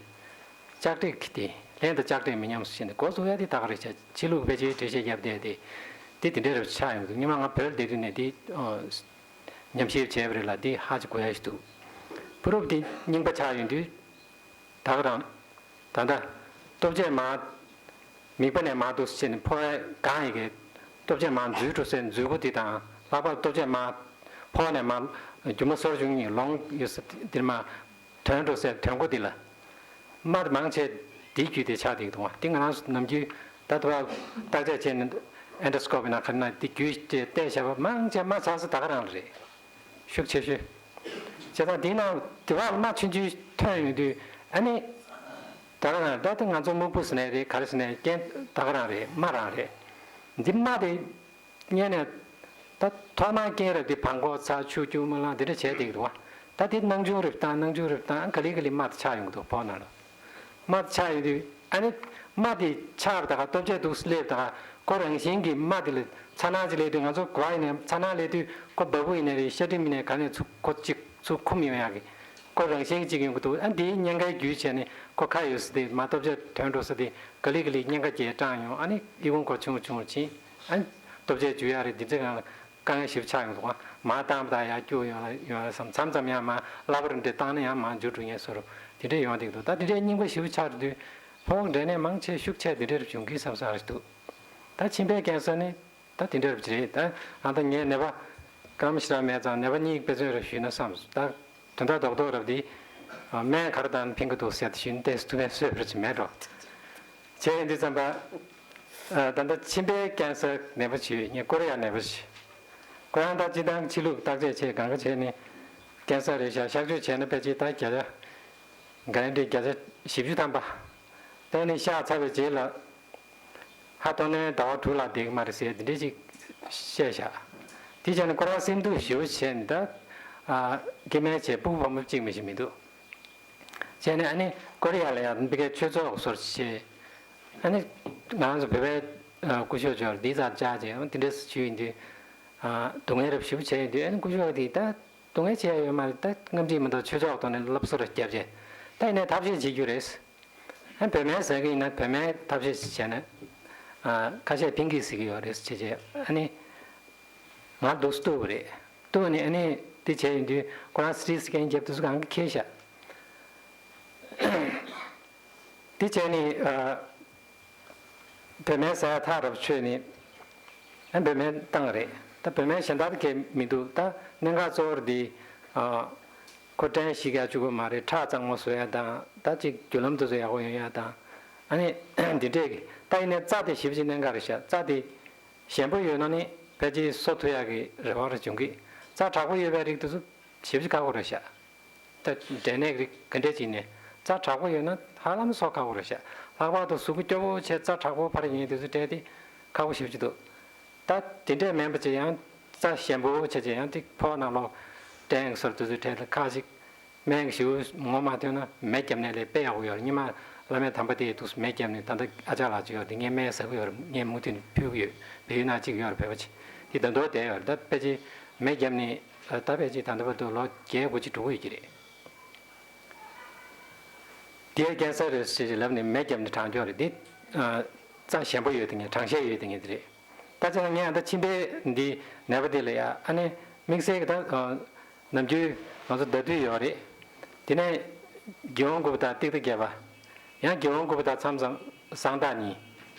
ལྕགས་དྲེག་གི་དེ་ལྷན་དུ་ལྕགས་དྲེག་མི་ཉམས་སུ་བྱས་ནས་འགོ་བཙུགས་ཡ་དེ་ད་ག་རེ་བྱ། ཕྱི་ལུགས་ཕལ་ཆེར་འགྲེལ་བཤད་བརྒྱབ་བསྡད་དེ། དེ་དེ་འདྲའི་རབ་ཆགས་ཡོང་འདུག་སྔོན་མ་ང་བོད་ལ་བསྡད་དུས་ནས་དེ། ཨོ། ཉམས་ཞིབ་བྱས་པ་རེད་ལ་འདི་ཧ་ཅང་གོ་ཡ་ཞིག་འདུག་ཕུ་རུབ་དེ་རྙིང་པ་ཆགས་ཡོང་དུས། ད་ག་རང་། ད་ལྟ། ལྟོ་ཆས་མར། མིད་པ་ནས་མར་འདུག་སེ་བྱས་ནས་ཕོ་བའི་སྒང་ཡི་གེ། ལྟོ་ཆས་མར་འཛུལ་འགྲོ་སའི་འཛུལ་སྒོ་འདི་དང་ལྷག་པར་ལྟོ་ཆས་མར། ཕོ་བ་ནས་མར། རྒྱུ་མ་སོར་བྱུང་གཉིས་ལོང་ཡོད་ས་འདིར་མར། དོན་འགྲོ་སའི་དོན་སྒོ་འདི་ལ། རྨ་དེ་མང་ཆེ། དེའི་རྒྱུད་དེ་ཆགས་བསྡད་ཀྱི་འདུག་བ། དེ་ང་རང་ཚོ་ནམ་རྒྱུན་ད་ལྟ་བ་བརྟག་དཔྱད་བྱས་ནས་ཨེན་ཌོ་སི་ཀོ་པི་ན་ག་རེ་ན་དེ་རྒྱུད་དེ་བལྟས་བཞག་པ་མང་ཆེ་རྨ་ཚ་ས་ད་ག་རང་ལ་རེད། ཤུགས་ཆེ་ཤོས། བྱས་ཙང་དེའི་ནང་དེ་བར་རྨ་ཆུང་ཆུང་ཐོན་ཡོང་དུས་ཨ་ནི། ད་ག་རང་ད་ལྟ་ང་ཚོ་སྨུག་པོ་ཟེར་ནའི་རེད། ག་རེ་ཟེར་ནའི་རྐྱེན་ད་ག་རང་རེད། རྨ་རང་རེད། འདི་རྨ་དེ། སྔོན་ནས་ད་ཐོག་མར་རྐྱེན་རབ་དེ་བྲང་ཁོག་ཚ། ཆུ་སྐྱུར་མོ་ལངས། དེ་འདྲ་བྱས་བསྡད་ཀྱི་འདུག་བ། ད་དེ་སྣང་ཆུང་རེ་བཏང་། སྣང་ཆུང་རེ་བཏང་། ག་ལེ་ག་ལེ་རྨ་དེ་ཆགས་ཡོང་གི་འདུག་ཕོ་ནང་ལ། རྨ་དེ་ཆགས་ཡོང་དུས་ཨ་ནི་རྨ་དེ་ཆགས་པ་ད་ག་ལྟོ་ཆས་འདུག་སླེབས་ད་ག་ཁོ་རང་བཞིན་གྱིས་རྨ་དེ་ལ་ཚ་ནང་ཅིག་སླེབས་དུས། ང་ཚོ་གོ་བ་ཡིན་ནའི་ཚ་ནང་སླེབས་དུས་ཁོ་འབའ་འབུ་ཡིན་ནའི་རེད། ཤ་གྲིམ་ཡིན་ནའི་ག་ནས་ཚུར་ཁོ་གཅིག་ཚུར་འཁུམ་ཡོང་ཡག་གི་ཁོ་རང་བཞིན་གཅིག་ཡོང་གི་འདུག་ཨ་འདིའི་གཉན་ཁའི་རྒྱུ་བྱས་ནས་ཁོ་ཁ་ཡོད་ས་དེ་མར་ལྟོ་ཆས་ཐོན་འགྲོ་ས་དེ་ག་ལེ་ག་ལེ་གཉན་ཁ་རྒྱས་སྐྲངས་ཡོང་། ཨ་ནི་ཨི་ཁུང་ཁོ་ཆུང་ཆུང་ཕྱིན། ཨ་ནི་ལྟོ་ཆས་འཇུ་ཡག་རེད། འདི་ཚོའི་སྒང་ལ་དཀའ་ངལ་ཞེ་པོ་ཆགས་ཡོང་འདུག་ཨ་མར་བཏང་བ་དང་ཡར་སྐྱུག་ཡོང་ཡོང་བསམ། མཚམས་མཚམས་ཡང་མར་ལྷག་པར་འདྲ་བཏང་ན་ཡང་མར་འཇུ་འགྲོ་མཁན་བཟོ་འདྲ་དེ་འདྲ་ཡོང་བསྡད་འདུག་ད་དེ་འདྲའི་རྙིང་པ་ཞེ་པོ་ཆགས་དུས་ཕོ་བ་འབྲས་ནད་མང་ཆེ་ཤུགས་ཆེ་དེ་འདྲ་རུ་བྱུང་གི་བསམ་བསམ་རེད་འདུག་ད་མཆིན་པའི་ཀན་སར་ནི། ད་དེ་འདྲ་རེད། ད་ཨ་ད་ངས་ནད་པ་སྐར་མ་ཞེ་དྲག་མེད་ཙང་ནད་པ་གཉིས་དཔེ་མཚོན་རེ་ཞུས་ན་བསམས། ད་དོན་དག་རྡོག་རྡོག་རབ་དེ་སྨན་ག་རེ་དང་ཕན་གི་འདུག་ཟེར་དེ་ཞུས་ན་ཏོག་ཙམ་ཐུགས་ཕན་གསོས་པ་ཅིག་མེད་འགྲོ། བྱས་ཡིན་དུས་ཙམ་པ་ད་ལྟ་མཆིན་པའི་ཀན་སར་ནད་པ་ཅིག་ཡོད། ངས་ཀོ་རི་ཡ་ནད་པ་ཅིག་ཁོ་རང་ད་སྤྱིར་བཏང་ཕྱི་ལུགས་བརྟག་དཔྱད་བྱས་གང་ག་བྱས་ནས་ཀན་སར་རེད་ཤག་གཤག་བཅོས་བྱས་ན་ཕལ་ཆེར་ད་བརྒྱ་ཆ་ག་རེ་འདྲ་བརྒྱ་ཆ་བཞི་བཅུ་ཐམ་པ། ད་ནི་གཤགས་ཚར་བའི་རྗེས་ལ། ཧ་ཏོ་ནས་ཟླ་བ་དྲུག་ལྷག་བསྡད་ཀྱི་མ་རེད་ཟེར་འདི་འདྲས་ཅིག་བཤད་བཞག་དེ་བྱས་ནས་ཁོ་རང་སེམས་སྡུག་ཞེ་པོ་བྱས་ནས་ད། ཨ། སྐྱེ་དམན་བྱས། ཕྲུ་གུ་བུ་མོ་གཅིག་མིན་ཞིག་མི་འདུག་བྱས་ནས་ཨ་ནི་ཀོ་རི་ཡ་ལ་ཡང་འདི་གའི་ཆོས་ཚོགས་སོར་བྱས། ཨ་ནི་ང་རང་ཚོ་བོད་པའི་ཨ་སྐུ་ཞབས་ཚོར་འདི་ཙམ་བཅར་བྱས། འོ་དེ་འདྲས་ཞུས་ཡིན་དུས། ཨ། སྡུག་བསྔལ་རབ་ཞེ་པོ་བྱས་ཡོད་དུས། ཨ་ནི་སྐུ་ཞབས་དེས་ད་སྡུག་བསྔལ་བྱས་ཡོད་མ་རེད། ད་སྔ་ཕྱི་མི་འདུག་ཆོས་ཚོགས་ཐོག་ནས་སློབ་གསོ་རེ་བརྒྱབ་བྱས། ད་ཡིན་ནའི་ཐབས་ཤེས་བྱེད་རྒྱུ་རེད། ཨ། བོད་སྨན་ཟ་གི་ཡིན་ན་བོད་སྨན་ཐབས་ཤེས་ཤིག་བྱས་ན། ཨ། ཁ་ཤས་ཕན་གི་ཟེར་གི་ཡོད་རེད་ཟེར་བྱས། ཨ་ནི་ང་འདུག་སེ་གཏུག་གི་རེད། གཏུག་ནས་ཨ་ནི་དེ་བྱས་ཡིན་དུས་ཁོ་རང་སི་ཊི་སི་ཀེན་བརྒྱབ་དུས་སུ་གང་གི་ཁེལ་ཤག་དེ་བྱས་ནས། ཨ། བོད་སྨན་ཟ་ཡ་ཐག་རབ་ཆོད་ནས། ཨ། བོད་སྨན་བཏང་རེད། ད་བོད་སྨན་གཞན་དག་གས་མི་འདུག་ད་གནད་འགག་གཙོ་བོར་འདི། ཨ། ཁོ་སྐྲན་ཞིག་ཡ་བཅུག་གི་མ་རེད། ཁྲག་གཙང་མ་བཟོ་ཡ་དང་། ད་ཅིག་རྒྱུ་ལམ་དེ་ཚོ་ཡག་པོ་ཡོང་ཡ་དང་། ཨ་ནི་འདི་འདྲས་ཀྱི། ད་ཡིན་ནའི་རྩ་དེ་ཞེ་པོ་ཅིག་གནད་འགག་རེད་ཤག་རྩ་དེ་ཞན་པོ་ཡོད་ན་ནི་ཕལ་ཆེར་གསོ་ཐུབ་ཡ་གི་རེ་བ་རེ་བྱུང་གི། རྩ་དྲག་པོ་ཡོད་པའི་རིགས་དེ་ཚོ་ཞེ་པོ་ཅིག་ཁག་པོ་རེད་ཤག་ད་འབྲས་ནད་རིགས་ག་འདྲས་ཅིག་ནས་རྩ་དྲག་པོ་ཡོད་ན་ཧ་ལམ་གསོ་ཁག་པོ་རེད་ཤག་ལྷག་པར་དུ་གཟུགས་པོ་སྐྱོ་པོ་བྱས་རྩ་དྲག་པོ་ཕར་ཡིན་དུས་ཚོད་སྤྲད་དེ་ཁག་པོ་ཞེ་པོ་ཅིག་འདུག་ད་དེ་འདྲས་མིན་པ་ཅིག་ཡང་རྩ་ཞན་པོ་བྱས་བྱས་ཡང་ཏིག་ཕོ་ནང་ལོག་སྐྲན་སོར་དུས་ཚོད་འཕྲལ་ལ་ཁ་ཅིག་སྨན་ཞིག་ངོ་མ་ཐོན་ན་མེ་བརྒྱབ་ནས་ལས་དཔེ་ཡག་པོ་ཡོད་རེད། སྔོན་མ་བླ་མའི་དམ་པ་དེས་འདུག་མེ་བརྒྱབ་ནས། ད་ལྟ་ཨ་ཅག་ལགས་ཅིག་ཡོད་རེད། ངས་སྨན་ཟ་གི་ཡོད་རེད། ངས་མུ་མཐུད་ནས་ཕུལ་གི་ཡོད། བལ་ཡུལ་ནང་ཅིག་ཡོད་རེད། བོད་པ་ཅིག་དེ་ད་དུང་བསྡད་ཡོད་རེད། ད་དཔེ་ཅིག་མེ་བརྒྱབ་ནས། ད་དཔེ་ཅིག་ད་ལྟ་བར་དུ་ལོ་བརྒྱད་དགུ་ཅིག་འགྲོ་གི་ཡོད་ཀྱི་རེད། དེའི་ཀན་སར་རེད་ཟེར་ལབ་ནས་མེ་བརྒྱབ་ནས་དྲག་འཇོག་རེད། འདི་ཨ་རྩ་ཞན་པོ་ཡོད་དེ་ངས། གྲང་ཤས་ཡོད་དེ་ངས་དེ་རེད། ད་ཅི་ན་ངས་ཨ་ད་མཆིན་པའི་འདི་ནད་པ་དེ་ལ་ཡ་ཨ་ནི་དམིགས་བསལ་གྱི་ད་ཨ་ནམ་རྒྱུན་ང་ཚོ་ཟླ་དུས་ཡོད་རེད། དེ་ནས་དགེ་དབང་དགུ་པ་དང་ཏིག་ཏ་བརྒྱད་པ། ཡང་དགེ་དབང་དགུ་པ་དང་མཚམས་མཚམས་གསང་བདག་གཉིས།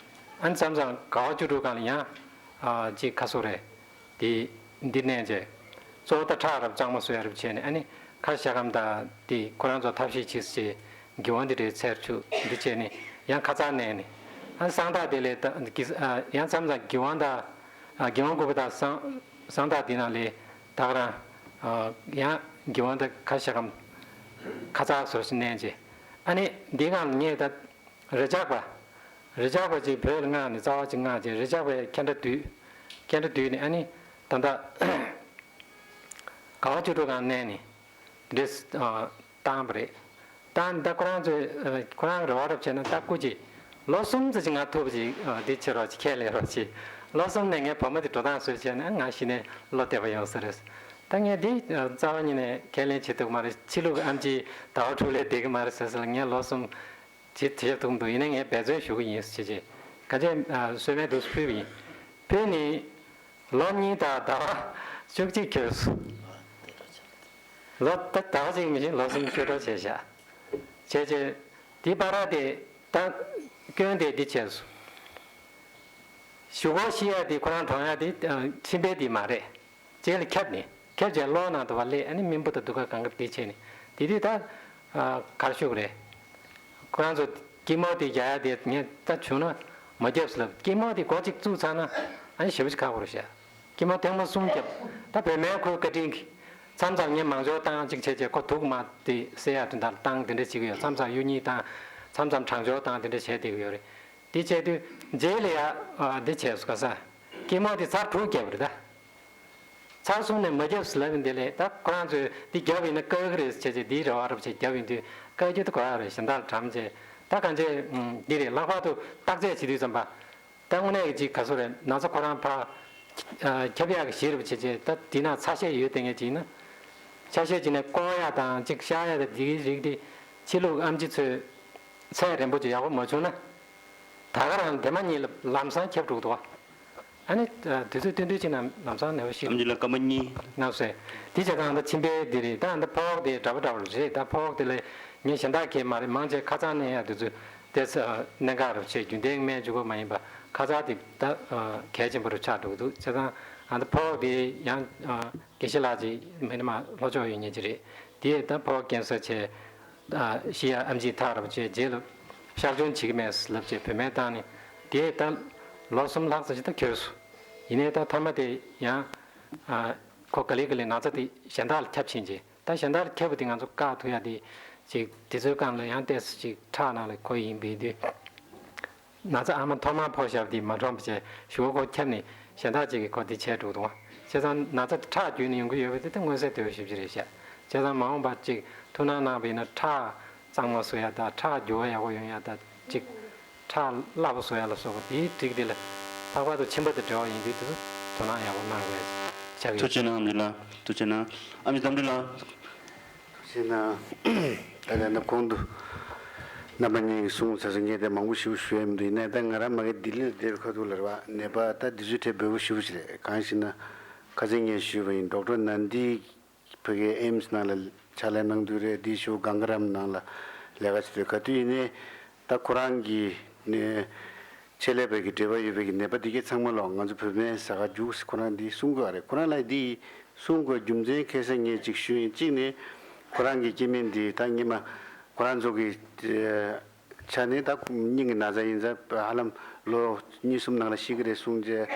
ཨ་ནི་མཚམས་མཚམས་དགའ་བ་བཅུ་དྲུག་སྒང་ལ་ཡང་ཨ་ཅིག་ཁ་སོ་རེད། དེ་འདི་མནན་བྱས། གཙོ་བོ་ད་ཁྲག་རབ་གཙང་མ་བཟོ་ཡ་རབ་བྱས་ནས། ཨ་ནི་ཁ་ཤ་སྐམ་དང་དེ་ཁོ་རང་ཚོ་ཐབས་ཤེས་བྱེད་ཟེར། དགེ་དབང་འདི་འདྲའི་ཚེར་ཆུ་འདི་བྱས་ནས་ཡང་ཁ་ཚ་མནན་ནས། ཨ་གསང་བདག་དེ་ལས་ད་གི་ཨ་ཡང་མཚམས་མཚམས་དགེ་དབང་དང་། ཨ་དགེ་དབང་དགུ་པ་དང་གསང་གསང་བདག་འདི་ནང་ལས་ད་ག་རང་ཨ་ཡང་དགེ་དབང་དང་ཁ་ཤ་སྐམ་ཁ་ཚ་བཟོ་ཞིག་མནན་བྱས། ཨ་ནི་འདི་སྒང་ལ་ངས་ད། རེ་ཆག་པ། རེ་ཆག་པ་ཅིག་བོད་ལ་མངགས་ནས་རྩ་བ་ཅིག་མངགས་བྱས། རེ་ཆག་པའི་ཁེན་ཏྲ་བསྡུས། ཁེན་ཏྲ་བསྡུས་ནས་ཨ་ནི་ད་ལྟ་དགའ་བ་བཅུ་དྲུག་སྒང་མནན་ནས་འདི་འདྲས་བཏང་པ་རེད། བཏང་ནས་ད་ཁོ་རང་ཚོས་ཁོ་རང་རེ་བ་རབ་བྱས་ན་ད་སྐུ་མཁྱེན་ལོ་གསུམ་ཙམ་ཅིག་ང་ཐུག་པ་ཅིག་འདི་བྱེད་རོགས་ཅིག་ཁས་ལེན་རོགས་ཅིག་ལོ་གསུམ་ནས་ངའི་བུ་མོ་དེ་འགྲོ་སྟངས་བཟོས་བྱས་ན་ང་གཞི་ནས་བློ་བདེ་བ་ཡོང་ས་རེད། ད་ངས་འདི་རྩ་བ་ཉིད་ནས་ཁས་ལེན་བྱེད་ཐུབ་ཀྱི་མ་རེད། ཕྱི་ལུགས་ཨེམ་ཆི་ཟླ་བ་དྲུག་ལས་བསྡད་ཀྱི་མ་རེད་ཟེར་ཟེར་ལ། ངས་ལོ་གསུམ་ཅིག་དེ་ཐུག་འདུག་ཡིན་ན་ངས་འབད་བརྩོན་ཞུ་གི་ཡིན་ཟེར་བྱས། ག་ཅེ་གསོལ་སྨན་དུ་ཕུལ་བ་ཡིན། ཕུལ་ནས་ལོ་གཉིས་དང་ཟླ་བ་བཅུ་གཅིག་འཁྱོལ་སོང་། ལོ་ད་ཟླ་བ་གཅིག་མི་ཤེས་ལོ་གསུམ་འཁྱོལ་འགྲོ་བྱས་བཞག་བྱས་བྱས་དེ་བར་དེ་ད་སྐྱོན་དེ་འདི་བྱས་སོང་། གཞུག་གུ་ཤི་ཡ་དེ་ཁོ་རང་གྲོངས་ཡ་དེ་མཆིན་པའི་དེ་མ་རེད། རྗེས་ལ་ཁྱབ་ནས་ཁྱབ་བྱས་གློ་ནང་དུ་བ་སླེབས། ཨ་ནི་རྨེན་བུ་དང་དུག་ཁ་གང་ག་དེ་བྱས་ནས་དེ་དུས་ད་གར་ཞུགས་རེད། ཁོ་རང་ཚོ་ སྐྱི་མོ་དེ་རྒྱག་ཡ་དེ་ངས་ད་བྱུང་ན་མ་རྒྱབ་ཟེར་ལབ། སྐྱི་མོ་དེ་སྒོ་གཅིག་བཙུགས་ཚར་ན་ཨ་ནི་ཞེ་པོ་ཅིག་ཁག་པོ་རེད་ཤག་སྐྱི་མོ་ཐེངས་མ་གསུམ་རྒྱབ། ད་བོད་སྨན་ཁོའི་བཀའ་དྲིན་གྱིས་མཚམས་མཚམས་ངས་མང་སྦྱོར་བཏང་གཅིག་བྱས་རྗེས་ཁོ་དུག་མ་དེ་སེལ་ཡ་དེ་འདྲ་བཏང་དེ་འདྲ་བྱེད་ཀྱི་ཡོད། མཚམས་མཚམས་གཡུ་རྙིང་བཏང་། མཚམས་མཚམས་གྲང་སྦྱོར་བཏང་དེ་འདྲ་བྱས་བསྡད་ཀྱི་ཡོད་རེད། དེ་བྱས་དུས་རྗེས་ལ་ཡ་ཨ་འདི་བྱས་སོང་ག་ས། སྐྱི་མོ་དེ་ཚར་དྲུག་བརྒྱབ་རེད་ད། ཚར་གསུམ་ནས་མ་བརྒྱབ་ཟེར་ལབ་ཡིན་དེ་ལས་ད་ཁོ་རང་ཚོས་འདི་བརྒྱབ་ཡིན་ན་བཀག་གི་རེད་ཟེར་བྱས་རྗེས་འདིའི་རེ་བ་རབ་བྱས་བརྒྱབ་ཡིན་དུས་བཀག་རྒྱུ་དེ་གོ་ཡ་རེད། གཞན་དག་གྲམ་བྱས་ད་གང་བྱས་འདི་རེད། ལྷག་པར་དུ་བརྟག་དཔྱད་བྱེད་དུས་ཙམ་པ། ད་དངོས་གནས་ཀྱི་ཅིག་ག་ཚོད་རེད། ན་ཚ་ཁོ་རང་ཕར་ཨ་ཁྱབ་ཡག་གི་གཞི་རུ་བྱེད་ཆེད་ད་དེ་ན་ཚ་ཤས་ཡོད་དེ་ངས་ཅིག་ཡིན་ན། ཆ་ཤས་ཅིག་ནས་བསྐོར་ཡག་དང་ཅིག་བཤལ་ཡག་དང་དེའི་རིགས་དེ་ཕྱི་ལུགས་ཨེམ་ཆི་ཚོས་ཚད་རན་པོ་ཅིག་ཡག་པོ་མ་བྱུང་ན། ད་ག་རང་དེ་མ་གཉིས་ལ་ལམ་སང་ཁྱབ་འགྲོ་གི་འདུག་བ། ཨ་ནི་དུས་ཚོད་བསྟུན་བསྟུན་ཅིག་ན་ལམ་སང་ནད་པ་ཤི་ཨེམ་ཆི་ལ་སྐར་མ་གཉིས། ནག་སེ། དེ་བྱས་ཙང་ད་མཆིན་པའི་དེ་རེད། ད་ད་ཕོག་དེ་འདྲ་པོ་འདྲ་པོ་རེད། ད་ཕོག་དེ་ལས་ངས་གཞན་དག་གས་མ་རེད། མང་ཆེ་ཁ་སང་ནས་ཡ་དེ་ཚོས་དེ་གནད་འགག་རུ་བྱས་རྒྱུན་ལྡན་སྨན་བཅུག་པ་མ་ཡིན་པ་ཁ་ཚ་དེ་ད་གལ་ཆེན་པོ་རུ་ཆགས་འགྲོ་གི་འདུག་བྱས་ཙང་ཨ་ད་ཕོག་དེ་ཡང་དགེ་བཤེས་ལགས་ཀྱིས་མི་ནི་མ་ལྷོ་ཕྱོགས་ཡོད་མཁན་ཅིག་རེད། དེས་ད་ཕོག་ཀན་སར་བྱས། ཤི་ཡ་ཨེམ་ཆི་ཐག་རིང་པོ་བྱས་རྗེས་ལ་གཤག་བཅོས་བྱེད་ཀྱི་མེད་ལབ་བྱས་བོད་སྨན་བཏང་ནས་དེས་ད་ལོ་གསུམ་ལྷག་ཙམ་ཞིག་ད་འཁྱོལ་སོང་། ཡིན་ནའི་ད་མཐའ་མ་དེ་ཡང་ཁོ་ག་ལེ་ག་ལེ་ན་ཚ་དེ་གཞན་དག་ལ་ཁྱབ་ཕྱིན་རྗེས་ད་གཞན་དག་ལ་ཁྱབ་པ་དེ་ང་ཚོ་བཀག་ཐུབ་ཡ་དེ་ཅིག་དེ་ཚོའི་སྒང་ལ་ཡང་ཏོག་ཙམ་ཅིག་ཁྲག་ནང་ལ་ཁོ་ཡིན་པའི་དུས། ན་ཚ་ཨ་མ་ཐོག་མར་ཕོག་བཞག་པ་དེ་མ་གྲོངས་པ་བྱས་གཞུག་གུ་ཁོ་ཁྱབ་ནས་གཞན་དག་ཅིག་གིས་ཁོ་དེ་བྱས་འགྲོ་འདུག་བ། བྱས་ཙང་ན་ཚ་དེ་ཁྲག་བརྒྱུད་ནས་ཡོང་གི་ཡོད་པ་དེ་ད་མངོན་གསལ་དོད་པོ་ཞེ་པོ་ཅིག་རེད་ཤག་བྱས་ཙང་མ་འོངས་པ་ཅིག་ཐུགས་སྣང་གནང་བ་ཡིན་ན་ཁྲག་གཙང་མ་བཟོ་ཡ་དང་ཁྲག་རྒྱུ་བ་ཡག་པོ་ཡོང་ཡ་དང་ཅིག་ཁྲག་སླ་པོ་བཟོ་ཡ་ལ་སོགས་པ་དེའི་ཊིག་དེ་ལ་ལྷག་པར་དུ་མཆིན་པ་དང་འབྲེལ་བ་ཡིན་དུས་དེ་ཚོ་དོ་སྣང་ཡག་པོ་གནང་དགོས་ཤག་གི། ཐུགས་རྗེ་གནང་། ཨ་མ་ལགས། ཐུགས་རྗེ་གནང་། ཨ་མ་འཛམ་གླིང་ལགས། ཞེ་ན། ད་ལྟ་ན་གོང་དུ་རྣམ་པ་གཉིས་ཀྱིས་གསུངས་ཚར་སོང་། ངས་དེ་མང་པོ་ཞིག་ཞུ་ཡ་མི་འདུག་ཡིན་ནའི་ད་ང་རང་མ་གི་ལྡི་ལི་ལ་བསྡད་པའི་ཁ་ཐུག་ལ་རེད་བ། ནད་པ་ད་དེ་ཚོའི་གྲས་འབོལ་པོ་ཞེ་པོ་ཅིག་རེད། གང་ཞེ་ན། ཁ་སང་ངས་ཞུས་པ་ཡིན། ཌོག་ཊར་ནན་དི་ཕ་གིའི་ཨེམ་སི་ནང་ལ་ཕྱག་ལས་གནང་དུས་རེད། དེའི་ཞོར་གངྒ་རམ་ནང་ལ་ལས་ཀ་བྱེད་དུས་ག་དུས་ཡིན་ནའི་ད་ཁོ་རང་གི་ནས་ཆེད་ལས་པའི་གི་འབྲེལ་བ་ཡོད་པའི་གི་ནད་པ་དེ་གའི་ཚང་མ་ལ་ང་ཚོ་བོད་སྨན་ཟ་ག་རྒྱུགས་ཁོ་རང་འདི་གསུང་གི་ཡོད་རེད། ཁོ་རང་ལ་འདི་གསུང་དགོས་རྒྱུ་མཚན་ཁ་སང་ངས་ཅིག་ཞུས་ཡིན། གཅིག་ནས་ཁོ་རང་གི་སྐྱེ་དམན་འདི་ད་སྔོན་མ་ཁོ་རང་ཚོ་གི་ཆ་ནས་ད་སྙིང་གི་ན་ཚ་ཡིན་ཙང་ཧ་ལམ་ལོ་གཉིས་གསུམ་ནང་ལ་ཤི་གི་རེད་གསུངས་རྗེས།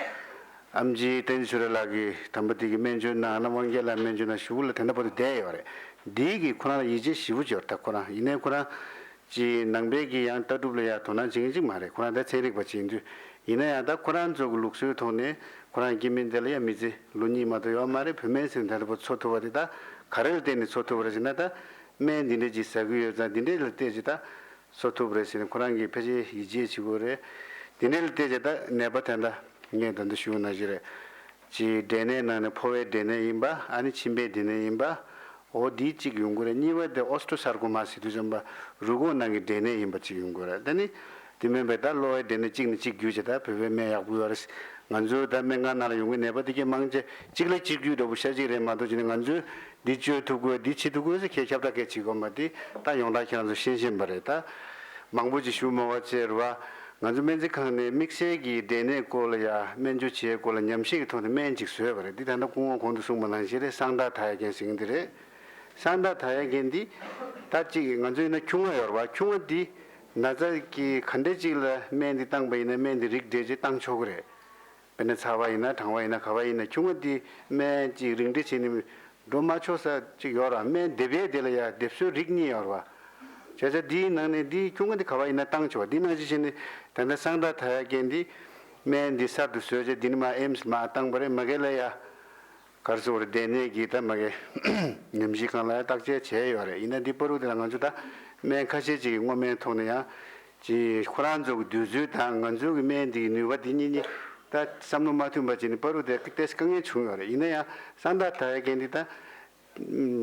ཨེམ་ཆི་བསྟན་འཛིན་ཆོས་གྲགས་ལགས་ཀྱིས་དམ་པ་དེ་གི་སྨན་བཅོས་གནང་། ཨ་ནེ་དབང་རྒྱལ་ལགས་སྨན་བཅོས་གནང་། གཞུག་ལ་དེ་འདྲ་བར་དུ་བསྡད་ཡོད་རེད། འདི་གིས་ཁོ་རང་ལ་ཡིད་ཆེས་ཞེ་པོ་ཅིག་ཡོད་རེད། ད་ཁོ་རང་ཡིན་ནའི་ཁོ་རང་ཅིག་ནང་པའི་གི་ཡང་ལྟ་གྲུབ་ལ་ཡང་དོ་སྣང་བྱེད་མཁན་ཅིག་མ་རེད། ཁོ་རང་ད་ཚན་རིག་པ་ཅིག་ཡིན་དུས། ཡིན་ན་ཡང་ད་ཁོ་རང་ཚོ་གི་ལུགས་སྲོལ་ཐོག་ནས་ཁོ་རང་སྐྱེ་དམན་དེ་ལ་ཡང་མི་ཚེ་ལོ་གཉིས་མ་གཏོགས་ཡོད་མ་རེད། བོད་སྨན་ཟེར་ནས་ད་ལྟ་བར་འཚོ་ཐུབ་པ་དེ་ད་ག་རེ་ལ་བརྟེན་ནས་འཚོ་ཐུབ་པ་རེད་ཟེར་ན། ད་སྨན་འདི་འདྲས་ཅིག་ཟ་གི་ཡོད་ཙང་འདི་འདྲས་ལ་བལྟས་ཅིག་ད་འཚོ་ཐུབ་པ་རེད་ཟེར་ནས་ཁོ་རང་གིས་ཕལ་ཆེར་ཡིད་ཆེས་བྱེད་དགོས་རེད། འདི་འདྲས་ལ་བལྟས་ཅིག་ད་ནད་པ་ད་ལྟ་ངས་ད་ལྟ་ཞུ་ནང་བཞིན་རེད། ཅིག་འབྲས་ནད་ནང་ནས་ཕོ་བའི་འབྲས་ནད་ཡིན་པ། ཨ་ནི་མཆིན་པའི་འབྲས་ནད་ཡིན་པ། འོ་འདི་གཅིག་ཡོང་གི་རེད། གཉིས་པ་དེ་ཨོ་སི་ཊོ་སར་ཀོ་མ་ཟེར་དུས་ཙམ་པ་རུས་ཁོག་ནང་གི་འབྲས་ནད་ཡིན་པ་གཅིག་ཡོང་གི་རེད། དེ་ནི་དེ་མིན་པའི་ད་གློ་བའི་འབྲས་ནད་གཅིག་ནས་གཅིག་བརྒྱུད་བྱས། ད་བོད་པའི་སྨན་ཡག་པོ་ཡོད་རེད། ང་ཚོའི་ད་སྨན་ཁང་ནང་ལ་ཡོང་གི་ནད་པ་དེ་གའི་མང་ཆེ་གཅིག་ལ་གཅིག་བརྒྱུད་འདྲ་པོ་ཤ་གཅིག་རེད་མ་གཏོགས། བྱས་ནས་ང་ཚོས་འདི་བཅོས་ཐུབ་དགོས་འདི་བྱེད་ཐུབ་དགོས་ཟེར་ཁྱེད་ཁྱབ་བསྒྲགས་སྐད་བྱེད་དགོས་མ། དེ་ད་ཡོངས་གྲགས་ཁྱེད་རང་ཚོ་ཤེས་བཞིན་པ་རེད། ད་མང་པོ་ཅིག་ཞུ་མ་བ་བྱས་རེད་བ། ང་ཚོ་སྨན་རྩིས་ཁང་ནས་དམིགས་བསལ་གྱི་འབྲས་ནད་སྐོར་ལ་ཡ་སྨན་བཅོས་བྱེད་སྐོར་ལ་ཉམས་ཞིབ་ཀྱི་ཐོག་ནས་སྨན་ཅིག་བཟོས་པ་རེད། འདི་ད་ལྟ་སྐུ་ངོ་གོང་དུ་གསུངས་པ་ནང་བཞིན་རེད། སང་ཏཱ་ཐ་ཡ་ཀན་ཟེར་མཁན་འདི་རེད། སང་ཏཱ་ཐ་ཡ་ཀན་འདི་ད་ཅིག་ང་ཚོ་ཡིན་ན་ཁྱུང་ལྔ་ཡོད་རེད་བ། ཁྱུང་ལྔ་འདི་ན་ཚ་གི་ག་འདྲ་ཅིག་ལ་སྨན་འདི་བཏང་པ་ཡིན་ན་སྨན་འདི་རིགས་འགྲེ་བྱས་བཏང་ཆོག་གི་རེད། དཔེར་ན་ཚ་བ་ཡིན་ན་གྲང་བ་ཡིན་ན་ག་བ་ཡིན་ན་ཁྱུང་ལྔ་འདི་སྨན་ཅིག་རིགས་འགྲེ་བྱས་ནས་འགྲོ་མ་ཆོག་ས་ཅིག་ཡོད་རེད་བ། སྨན་སྡེབ་ཡས་དེ་ལ་ཡ་སྡེབ་གསོད་རིགས་གཉིས་ཡོད་རེད་བ། བྱས་ཙང་འདིའི་ནང་ནས་འདི་ཁྱུང་ལྔ་འདི་ག་བ་ཡིན་ན་བཏང་ཆོག་འདི་ནང་བཞིན་བྱས་ནས་ད་ལྟ་སང་ཏཱ་ཐ་ཡ་ཀན་འདི་སྨན་འདི་གསར་དུ་བཟོས་བྱས་འདི་ནི་མ་ཨེམ་སི་མ་བཏང་པ་རེད། མ་གི་ལ་ཡ། ག་རེ་ཟེར་དགོས་རེད། འབྲས་ནད་ཀྱི་ད་མ་གི་ཉམས་ཞིབ་ཁང་ལ་བརྟག་དཔྱད་བྱས་ཡོད་རེད། ཡིན་ན་འདི་བར་དུ་དེ་ལ་ང་ཚོ་ད་སྨན་ཁ་ཤས་ཅིག་གི་སྔོ་སྨན་ཐོག་ནས་ཡང་ཅིག་ཁོ་རང་ཚོ་གི་འདོད་ཚུལ་དང་ང་ཚོ་གི་སྨན་འདི་གི་ནུས་པ་འདི་གཉིས་གཉིས་ད་བསམ་བློ་མ་མཐུན་པ་བྱས་ནས་བར་དུ་དེ་ཏོག་ཙམ་དཀའ་ངལ་བྱུང་ཡོད་རེད། ཡིན་ན་ཡང་སང་ཏཱ་ཐ་ཡ་ཀན་འདི་ད་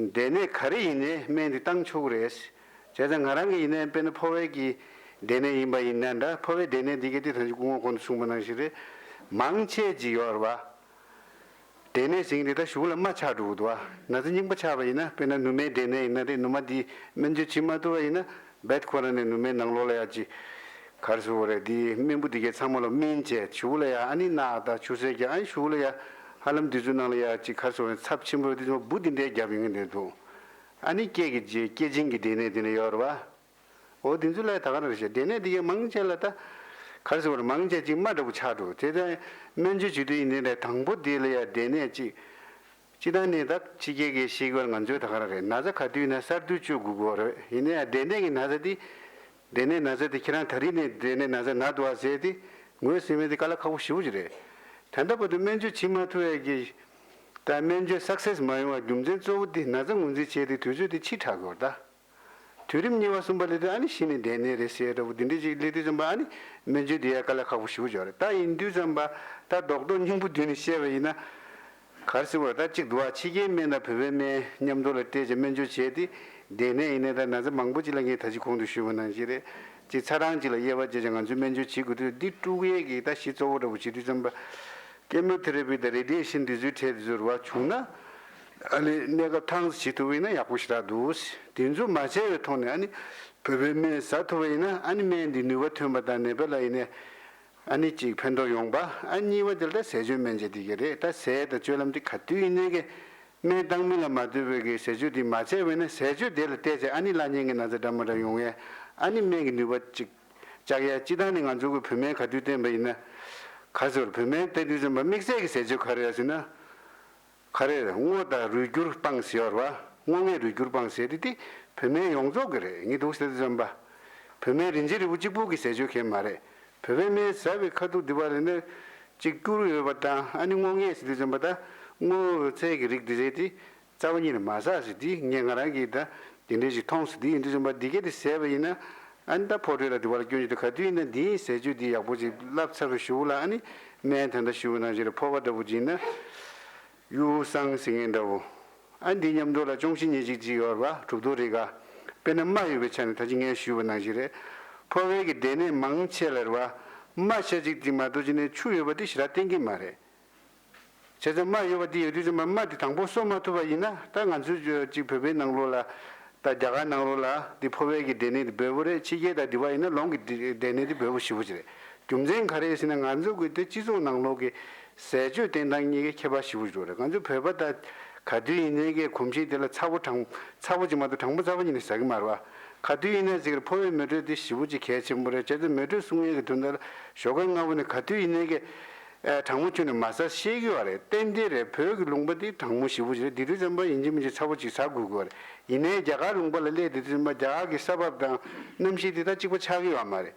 འབྲས་ནད་ག་རེ་ཡིན་ནའི་སྨན་འདི་བཏང་ཆོག་གི་རེད། བྱས་ཙང་ང་རང་གི་ཡིན་ནའི་དཔེར་ན་ཕོ་བའི་གི་འབྲས་ནད་ཡིན་པ་ཡིན་ན་འདྲ། ཕོ་བའི་འབྲས་ནད་འདི་ག་དེ་ད་ཅི་སྐུ་ངོ་གོང་དུ་གསུངས་པ་ནང་བཞིན་རེད། མང་ཆེ་ཅིག་ཡོད་རེད་བ། འབྲས་ནད་ཟེར་མཁན་དེ་ད་གཞུག་ལ་རྨ་ཆགས་འགྲོ་གི་འདུག་བ། ན་ཚ་རྙིང་པ་ཆགས་པ་ཡིན་ན། དཔེར་ན་ནུ་མའི་འབྲས་ནད་ཡིན་ན་རེད། ནུ་མ་འདི་སྨན་བཅོས་བྱེད་མ་ཐུབ་པ་ཡིན་ན་རྦད་ཁོ་རང་ནས་ནུ་མའི་ནང་ལོགས་ལ་ཡ་ཅིག་ག་རེ་ཟེར་དགོས་རེད། འདི་རྨེན་བུ་འདི་གའི་ཚང་མ་ལ་སྨིན་བྱས་གཞུག་ལ་ཡ་ཨ་ནི་རྣག་དང་ཆུ་སེར་གྱི་ཨ་ནི་གཞུག་ལ་ཡ་ཧ་ལམ་འདི་ཚོའི་ནང་ལ་ཡ་ཅིག་ག་རེ་ཟེར་དགོས་རེད། ཚབས་ཆེན་པོ་འདི་ཚོ་འབུ་འདི་འདྲའི་བརྒྱབ་ཡོང་གི་འདུག་ཨ་ནི་སྐེ་གི་རྗེས་སྐེ་ཆེན་གྱི་འབྲས་ནད་འདི་འདྲ་ཡོད་རེད་བ། འོ་དེ་ཚོ་ལ་ད་ག་རང་རེད་ཤག། སྡོད་གནས་དེ་གའི་མང་ཆེ་ལ་ད་ག་རེ་ཟེར་བ་རེད། མང་ཆེ་ཅིག་རྨ་འདྲ་པོ་ཆགས་འགྲོ། དེ་ད་སྨན་བཅོས་བྱེད་དུས་ཡིན་ནའི་རེད། དང་པོ་དེ་ལ་ཡ་སྡོད་གནས་ཅིག་སྤྱིར་བཏང་ནས་ད་ཕྱི་རྒྱལ་གྱི་ཤེས་ཀྱི་ཡོད་རེད། ང་ཚོའི་ད་ག་རང་རེད། ན་ཚ་ག་དུས་ན་གསར་དུ་བཅོས་དགོས་ཀྱི་ཡོད་རེད། ཡིན་ནའི་ཡ་སྡོད་གནས་ཀྱི་ན་ཚ་དེ། སྡོད་གནས་ན་ཚ་དེ་ཁྱེད་རང་ད་རིང་ནས་སྡོད་གནས་ན་ཚ་ན་འདུག་ཨ་ཟེར་དེ་ངོས་ཟིན་མེད་དེ་དཀའ་ལས་ཁག་པོ་ཞེ་པོ་ཅིག་རེད། ད་ལྟ་བར་དུ་སྨན་བཅོས་བྱེད་མ་ཐུབ་ཡས་ཀྱི། ད་སྨན་བཅོས་སག་སེ་སི་མ་ཡོང་བའི་རྒྱུ་མཚན་གཙོ་བོ་དེ་ན་ཚ་ངོས་འཛིན་བྱས་ཏེ་དུས་ཚོད་དེ་ཕྱི་དྲགས་ཡོད་ད། དུས་རིམ་གཉིས་པ་གསུམ་པ་སླེབས་དུས་ཨ་ནི་གཞི་ནས་སྡོད་གནས་རེད་ཟེར་འདྲ་པོ་དེ་འདྲ་ཅིག་སླེབས་དུས་ཙམ་པ་ཨ་ནི་སྨན་བཅོས་དེ་ཡང་དཀའ་ལས་ཁག་པོ་ཞེ་པོ་ཅིག་རེད། ད་ཡིན་དུས་ཙམ་པ་ད་རྡོག་རྡོག་སྙིང་པོ་བསྡུས་ནས་བཤད་པ་ཡིན་ན། ག་རེ་ཟེར་བ་ད་གཅིག་འདུག་ཨ། ཕྱི་རྒྱལ་སྨན་དང་བོད་པའི་སྨན་མཉམ་དུ་ལ་སྤྲད་བྱས་སྨན་བཅོས་བྱས་ཏེ་སྡོད་གནས་ཡིན་ནའི་ད་ན་ཚ་མང་པོ་ཅིག་ལ་ངས་ད་ཅི་གོང་དུ་ཞུས་པ་ནང་བཞིན་རེད། ཅིག་ཚ་གྲང་ཅིག་ལ་དབྱེ་བ་འབྱེད་བྱས་ང་ཚོས་སྨན་བཅོས་བྱེད་དགོས་དུས་འདི་དཀྲུག་ཡས་ཀྱི་ད་གཞི་གཙོ་བོ་འདྲ་པོ་བྱེད་དུས་ཙམ་པ། ཀེ་མོ་ཐེ་ར་པི་དང་རེ་ཌི་ཡེ་ཤན་འདི་ཚོའི་གྲས་འདི་ཚོ་རེད་བ་བྱུང་ན། ཨ་ནི་གནས་སྐབས་ཐང་ས་བྱེད་ཐུབ་པ་ཡིན་ན་ཡག་པོ་ཞེ་དྲག་འདུག། དེ་ཚོ་མ་བྱས་པའི་ཐོག་ནས་ཨ་ནི་བོད་པའི་སྨན་ཟ་ཐུབ་པ་ཡིན་ན་ཨ་ནི་སྨན་འདི་ནུས་པ་ཐོན་པ་དང་ནད་པ་ལ་ཡིན་ནའི་ཨ་ནི་ཅིག་ཕན་ཐོགས་ཡོང་པ། ཨ་གཉིས་པ་དེ་ལ་ད་ཟས་སྤྱོད་སྨན་དཔྱད་དེ་ག་རེད། ད་ཟས་དང་སྤྱོད་ལམ་དེ་ག་དུས་ཡིན་ནའི་གི་སྨན་བཏང་མི་ལ་མ་ལྟོས་པའི་གི་ཟས་སྤྱོད་དེ་མ་བྱས་པ་ཡིན་ན་ཟས་སྤྱོད་དེ་ལ་བལྟས་ཚེ་ཨ་ནི་བླ་གཉན་གྱི་ན་ཚ་འདྲ་མི་འདྲ་ཡོང་ཡས། ཨ་ནི་སྨན་གྱི་ནུས་པ་ཅིག་བཅག་ཡས། སྤྱིར་བཏང་ནས་ང་ཚོ་གི་བོད་སྨན་ག་དུས་བསྟེན་པ་ཡིན་ན། ག་ཟེར་བ་རེད། བོད་སྨན་བསྟེན་དུས་ཙམ་པ་དམིགས་བསལ་གྱི་ཟས་སྤྱོད་ག་རེ་ཡོད་ཟེར་ན། ག་རེ་རེད། སྔོ་དང་རུས་སྐྱུར་སྤངས་ཟེར་བ་རེད་བ། སྔོ་ངད་རུས་སྐྱུར་སྤངས་ཟེར་དེ་དེ་བོད་སྨན་ཡོངས་རྫོགས་ཀྱི་རེད། ངས་འདུག་ཟེར་དུས་ཙམ་པ། བོད་སྨན་རིན་ཆེན་རིལ་བུ་གཅིག་པུ་གི་ཟས་སྤྱོད་གང་ཡང་མ་རེད། བོད་པའི་སྨན་ཟ་བའི་ཁ་ཐུག་འདི་བ་རེད་ན། གཅིག་སྐྱུར་ཡོད་པ་དང་ཨ་ནི་སྔོ་ངད་ཟེར་དུས་ཙམ་པ་ད། སྔོ་ཚལ་གྱི་རིགས་འདི་རེད་དེ། རྩ་བ་ཉིད་ནས་མ་ཟ་ཟེར་དེ་ངས་ང་རང་གིས་ད་དེ་འདྲ་ཞིག་མཐོང་སོང་། དེ་ཡིན་དུས་ཙམ་པ་འདི་གས་དེ་ཟས་པ་ཡིན་ན། ཨ་ནི་ད་ཕོ་བྲང་ལ་དེ་བ་ལ་སྐྱོན་ཅིག་ད་ག་དུས་ཡིན་ན་འདིའི་ཟས་སྤྱོད་འདི་ཡག་པོ་ཅིག་བསླབ་ཚར་བའི་གཞུག་ལ་ཨ་ནི་སྨན་ད་ལྟ་ཞུ་བ་ནང་བཞིན་རེད། ཕོ་བ་འདྲ་པོ་ཅིག་ཡིན་ན། གཡུ་སྲང་ཟེར་མཁན་འདྲ་པོ། ཨ་ནི་འདི་མཉམ་དུ་ལ་ཅོང་ཞི་ཉེར་གཅིག་ཅིག་ཡོད་རེད་བ། གྲུབ་ཐོབ་རིགས་ཀ། དཔེར་ན་རྨ་ཡོད་པའི་ཆ་ནས་ད་ཅི་ངས་ཞུས་པ་ནང་བཞིན་རེད། ཕོ་བའི་གི་སྡོད་གནས་མང་ཆེ་ལ་རེད་བ། རྨ་ཤ་གཅིག་ཅིག་མ་གཏོགས་ཅི་ནས་ཆུ་ཡོད་པ་དེ་ཞེ་དྲག་བསྟེན་གྱི་མ་རེད། བྱས་ཙང་རྨ་ཡོད་པ་དེ་ཡོད་དུས་ཙམ་པ་རྨ་དེ་དང་པོ་གསོ་མ་ཐུབ་པ་ཡིན་ན་ད་ང་ཚོ་ཅིག་བོད་པའི་ནང་ལོགས་ལ། ད་རྒྱ་གར་ནང་ལོགས་ལ་དེ་ཕོ་བའི་གི་སྡོད་གནས་དེ་འབོལ་པོ་རེད། ཕྱི་རྒྱལ་དང་དེ་བ་ཡིན་ན་ལོང་གི་སྡོད་གནས་དེ་འབོལ་པོ་ཞེ་པོ་ཅིག་རེད། རྒྱུ་མཚན་ག་རེ་ཡིན་ཟེར་ན་ང་ཚོ་གི་དེ་སྤྱི་ཚོགས་ནང་ལོགས་ཀྱི་ཟས་སྤྱོད་བསྟེན་སྟངས་གཉིས་ཀའི་ཁྱད་པར་ཞེ་པོ་ཅིག་རེད། ང་ཚོ་བོད་པ་ད་ག་དུས་ཡིན་ནའི་གི་གོམས་གཤིས་དེ་ལ་ཚ་པོ་གྲང་ཚ་པོ་ཅིག་མ་གཏོགས་གྲང་མོ་རྩ་བ་ཉིད་ནས་ཟ་གི་མ་རེད་བ། ག་དུས་ཡིན་ན་ཟེར་གི་ཕོ་བའི་མེ་དྲོད་དེ་ཞེ་པོ་ཅིག་གལ་ཆེན་པོ་རེད། བྱས་ཙང་མེ་དྲོད་སྲུང་ཡས་ཀྱི་དོན་དག་ལ་ཞོགས་ཀ་སྔ་པོ་ནས་ག་དུས་ཡིན་ནའི་གི་ཨ་གྲང་མོ་ཁྱོན་ནས་མ་ཟ་ཤེས་ཀྱི་ཡོད་རེད། ཏན་ཏན་རེད། བོད་ཀྱི་ལུང་པ་འདི་གྲང་མོ་ཞེ་པོ་ཅིག་རེད། དེ་དུས་ཙམ་པ་ཡིན་གཅིག་མིན་གཅིག་ཚ་པོ་ཅིག་ཟ་དགོས་ཀྱི་ཡོད་རེད། ཡིན་ནའི་རྒྱ་གར་ལུང་པ་ལ་སླེབས་དེ་དུས་ཙམ་པ་རྒྱ་གར་གྱི་ས་བབ་དང་གནམ་གཤིས་དེ་དག་གཅིག་པ་ཆགས་ཀྱི་ཡོད་མ་རེད།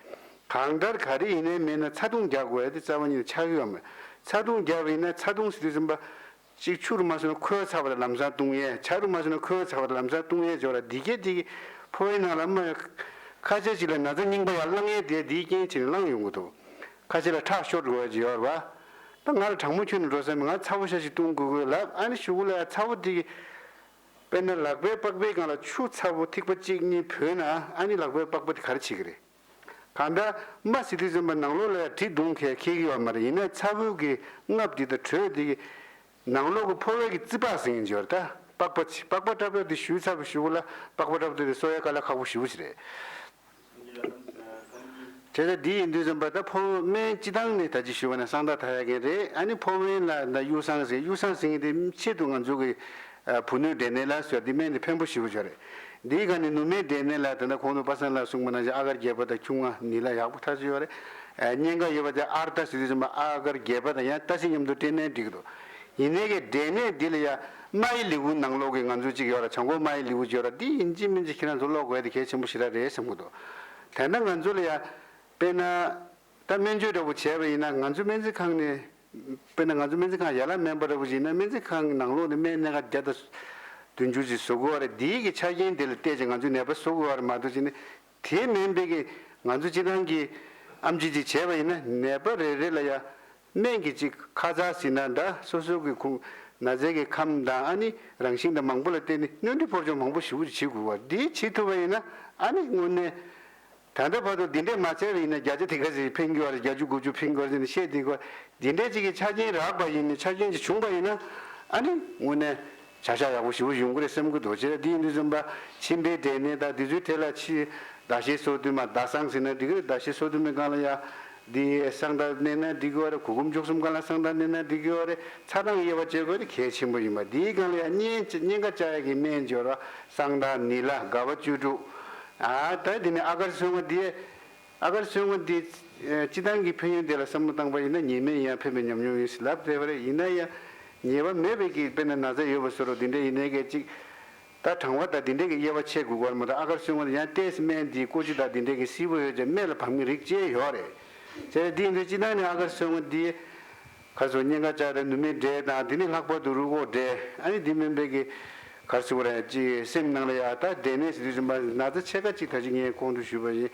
གང་ལྟར་ག་རེ་ཡིན་ནའི་མེད་ན་ཚ་གདུང་རྒྱག་དགོས་ཡ་དེ་རྩ་བ་ཉིད་ནས་ཆགས་ཀྱི་ཡོད་མ་རེད། ཚ་གདུང་རྒྱག་པ་ཡིན་ན་ཚ་གདུང་ཟེར་དུས་ཙམ་པ། གཅིག་ཆུ་རུ་མ་སོང་ན་ཁོལ་ཚ་བ་ལ་ལམ་སང་བཏུང་ཡས། ཇ་རུ་མ་སོང་ན་ཁོལ་ཚ་བ་ལ་ལམ་སང་བཏུང་ཡས་ཅོག་ར་འདི་གས་དེ་གི་ཕོ་བའི་ནང་ལ་མ་ཁ་ཤས་ཅིག་ལ་ན་ཚ་རྙིང་པ་ཡར་ལངས་ཡས་དེ་འདིའི་རྐྱེན་བྱས་ནས་ལངས་ཡོང་གི་འདུག། ཁ་ཤས་ལ་ཁྲག་ཤོར་འགྲོ་ཡས་ཅིག་ཡོད་རེད་བ། ད་ང་ལ་གྲང་མོ་ཁྱོན་ནས་འགྲོ་ས་མེད། ང་ཚ་པོ་ཤ་ཞིག་བཏུང་དགོས་དགོས་ལབ། ཨ་ནི་གཞུག་གུ་ལ་ཡ་ཚ་པོ་དེ་གི་དཔེར་ན་ལག་པའི་པགས་པའི་སྒང་ལ་ཆུ་ཚ་པོ་ཐིགས་པ་གཅིག་གཉིས་བུད་ན་ཨ་ནི་ལག་པའི་པགས་པ་དེ་ག་རེ་བྱེད་ཀྱི་རེད། གང་ལྟར་རྨ་ཟེར་དུས་ཙམ་པ་ནང་ལོགས་ལ་ཡང་གྲི་མདུང་གས་འཁེལ་གྱི་ཡོད་མ་རེད། ཡིན་ན་ཚ་བོའི་གི་རྔུབ་འདི་དང་དྲོད་འདི་གི་ནང་ལོགས་ཀྱི་ཕོ་བའི་གི་རྩིས་པགས་ཟེར་མཁན་ཅིག་ཡོད་རེད། ད་པགས་པ་ཅིག་པགས་པ་ཏྲབ་ཏྲབ་དེ་བཤུས་ཚར་བའི་གཞུག་གུ་ལ་པགས་པ་ཏྲབ་ཏྲབ་དེ་གསོ་ཡ་དཀའ་ལས་ཁག་པོ་ཞེ་པོ་ཅིག་རེད། དེ་ལྟར་འདི་ཡིན་དུས་ཙམ་པ་ད་ཕོ་བའི་སྨན་སྤྱི་བཏང་ནས་ད་ཅི་ཞུ་བ་ན་གསང་བདག་ཐ་ཡ་མཁན་རེད། ཨ་ནི་ཕོ་བའི་ལ་ད་གཡུ་སྲང་ཟེར། གཡུ་སྲང་ཟེར་མཁན་དེ་ཆེད་དུ་ང་ཚོ་གི་ཨ་བུ་སྣོད་འབྲས་ནད་ལ་ཟེར་འདི་སྨན་དེ་ཕན་པོ་ཞེ་པོ་ཅིག་རེད། འདིའི་སྒང་ནས་ནུ་མའི་འབྲས་ནད་ལ་ད་ལྟ་གོང་དུ་པ་སངས་ལགས་གསུངས་པ་ནང་བཞིན་ཨ་གར་རྒྱས་པ་དང་ཁྱུང་ང་ནི་ལ་ཡག་པོ་ཐག་ཆོད་ཡོད་རེད། ཨ་གཉན་ཁ་ཡོད་པ་དེ་ཨར་ཏ་ཟེར་དུས་ཙམ་པ་ཨ་གར་རྒྱས་པ་དང་ཡང་ཏ་ཟེར་མཉམ་དུ་སྤྲད་ནའི་འགྲིག་གི་འདུག། ཡིན་ནའི་གི་འབྲས་ནད་འདི་ལ་ཡང་རྨ་ཡི་ལེའུ་ནང་ལོགས་ཀྱི་ང་ཚོ་གཅིག་ཡོད་ར། བྱང་ཁོག་རྨ་ཡི་ལེའུ་ཅིག་ཡོད་ར། འདི་ཡིན་གཅིག་མིན་གཅིག་ཁྱེད་རང་ཚོ་ཀློག་དགོས་ཡ་དེ་གལ་ཆེན་པོ་ཞེ་དྲག་རེད་བསམ་གི་འདུག། དེ་འདྲ་ང་ཚོ་ལ་ཡང་དཔེར་ན་ད་སྨན་བཅོས་འདྲ་པོ་བྱས་པ་ཡིན་ན་ང་ཚོ་སྨན་རྩིས་ཁང་ནས། དཔེར་ན་ང་ཚོ་སྨན་རྩིས་ཁང་ཡན་ལག་སྨན་པ་འདྲ་པོ་ཞིག་ཡིན་ན་སྨན་རྩིས་ཁང་གི་ནང་ལོགས་ནས་སྨན་སྣ་ཁ་བརྒྱ་དང་བདུན་ཅུ་ཅིག་བཟོ་དགོས་པ་རེད། འདིའི་གི་ཆ་རྐྱེན་དེ་ལ་བལྟས་ཀྱི་ང་ཚོས་ནད་པ་བཟོ་དགོས་པ་རེད་མ་གཏོགས་ཅི་ནས་དེ་མིན་པའི་གི་ང་ཚོ་སྤྱིར་བཏང་གི་ཨེམ་ཆི་ཅིག་བྱས་པ་ཡིན་ན་ནད་པ་རེ་རེ་ལ་ཡ་སྨན་གྱི་ཅིག་ཁ་ཚ་ཟེར་ན་འདྲ། སོ་སོ་གི་ཁུངས་ན་ཚའི་གི་ཁམས་དང་ཨ་ནི་རང་བཞིན་དང་མང་པོ་ལ་བརྟེན་ནས་སྣོན་འཕྲི་འཕོ་སྐྱོན་མང་པོ་ཞེ་པོ་ཅིག་བྱེད་དགོས་པ། འདི་བྱེད་ཐུབ་པ་ཡིན་ན་ཨ་ནི་དངོས་གནས། ད་ལྟ་བར་དུ་འདི་འདྲས་མ་བྱས་པ་ཡིན་ན་བརྒྱ་ཆ་དེ་ག་ཚོད་ཕན་གྱི་ཡོད་རེད། བརྒྱད་ཅུ་དགུ་བཅུ་ཕན་གྱི་ཡོད་རེད་ཟེར་ནས་བཤད་བསྡད་ཀྱི་ཡོད་རེད། འདི་འདྲས་ཅིག་གི་ཆ་རྐྱེན་རག་པ་ཡིན་ནའི་ཆ་རྐྱེན་ཅིག་བྱུང་པ་ཡིན་ན་ཨ་ནི་དངོས་གནས་བྱ་གཞག་ཡག་པོ་ཞེ་པོ་ཡོང་གི་རེད་བསམ་གྱི་འདུག། བྱས་ཙང་འདི་ཡིན་དུས་ཙམ་པ་མཆིན་པའི་འབྲས་ནད་དང་འདི་ཚོའི་གྲས་ལ་ཕྱི་ཟླ་ཤས་སོ་བདུན་མ་ཟླ་གསང་ཟེར་ན་འགྲིག་གི་རེད། ཟླ་ཤས་སོ་བདུན་མའི་སྒང་ལ་ཡ་འདི་གསང་བདག་མནན་ན་འགྲིག་གི་ཡོད་རེད། གུར་གུམ་བཅུ་གསུམ་སྒང་ལ་གསང་བདག་མནན་ན་འགྲིག་གི་ཡོད་རེད། ཚ་གྲང་དབྱེ་བ་འབྱེད་དགོས་དེ་གལ་ཆེན་པོ་ཡིན་པ། འདིའི་སྒང་ལ་ཡ་གཉན་གཉན་ཁ་བཅག་ཡག་གི་སྨན་སྦྱོར་བ་གསང་བདག་ནི་ལ་དགའ་བ་བཅུ་དྲུག། ཨ་ད་དེ་ནས་ཨ་གར་སོན་ང་དེ། ཨ་གར་སོན་ང་དེ། སྤྱི་བཏང་གི་ཕན་ཡོན་དེ་ལ་བསམ་བློ་བཏང་པ་ཡིན་ན་ཉེས་མེད་ཡང་ཕན་པའི་ཉམས་མྱོང་ཡོད་ཟེར་ལབ་བསྡད་པ་རེད། ཡིན་ན་ཡང་ཉེས་པ་མེད་པའི་གི་དཔེར་ན་ན་ཚ་ཡོད་པ་བཟོ་འདྲ་དེ་འདྲ་ཡིན་ནའི་གལ་ཅིག་ད་གྲང་བ་དང་དེ་འདྲས་ཀྱི་དབྱེ་བ་ཕྱེ་དགོས་ཀྱི་ཡོད་མ་རེད། ཨ་གར་སོན་ང་དེ་ཡང་ཏོག་ཙམ་སྨན་དེ་ཀོ་ཅི་དང་དེ་འདྲས་ཀྱི་བསིལ་པོ་ཡོད་ཅེས་སྨན་ལ་བབས་མཁན་རིགས་བཅས་ཡོད་རེད། བྱས་ཙང་དེ་ཡིན་དུས་སྤྱི་བཏང་ནས་ཨ་གར་སོན་ང་དེ། གར་སོང་གཉན་ཁ་བཅག་དང་ནུ་མའི་འབྲས་དང་དེ་ནས་ལྷག་པར་དུ་རུས་ཁོག་འབྲས། ཨ་ནི་དེ་མིན་པའི་གི་གར་སོང་ར་ཅི་སེམས་ནང་ལ་ཡ་ད་འབྲས་ནད་ཟེར་དུས་ཙམ་པ་ན་ཚ་ཕྱེད་ཀ་ཅིག་ད་ཅི་ངས་གོང་དུ་ཞུས་པ་བཞིན་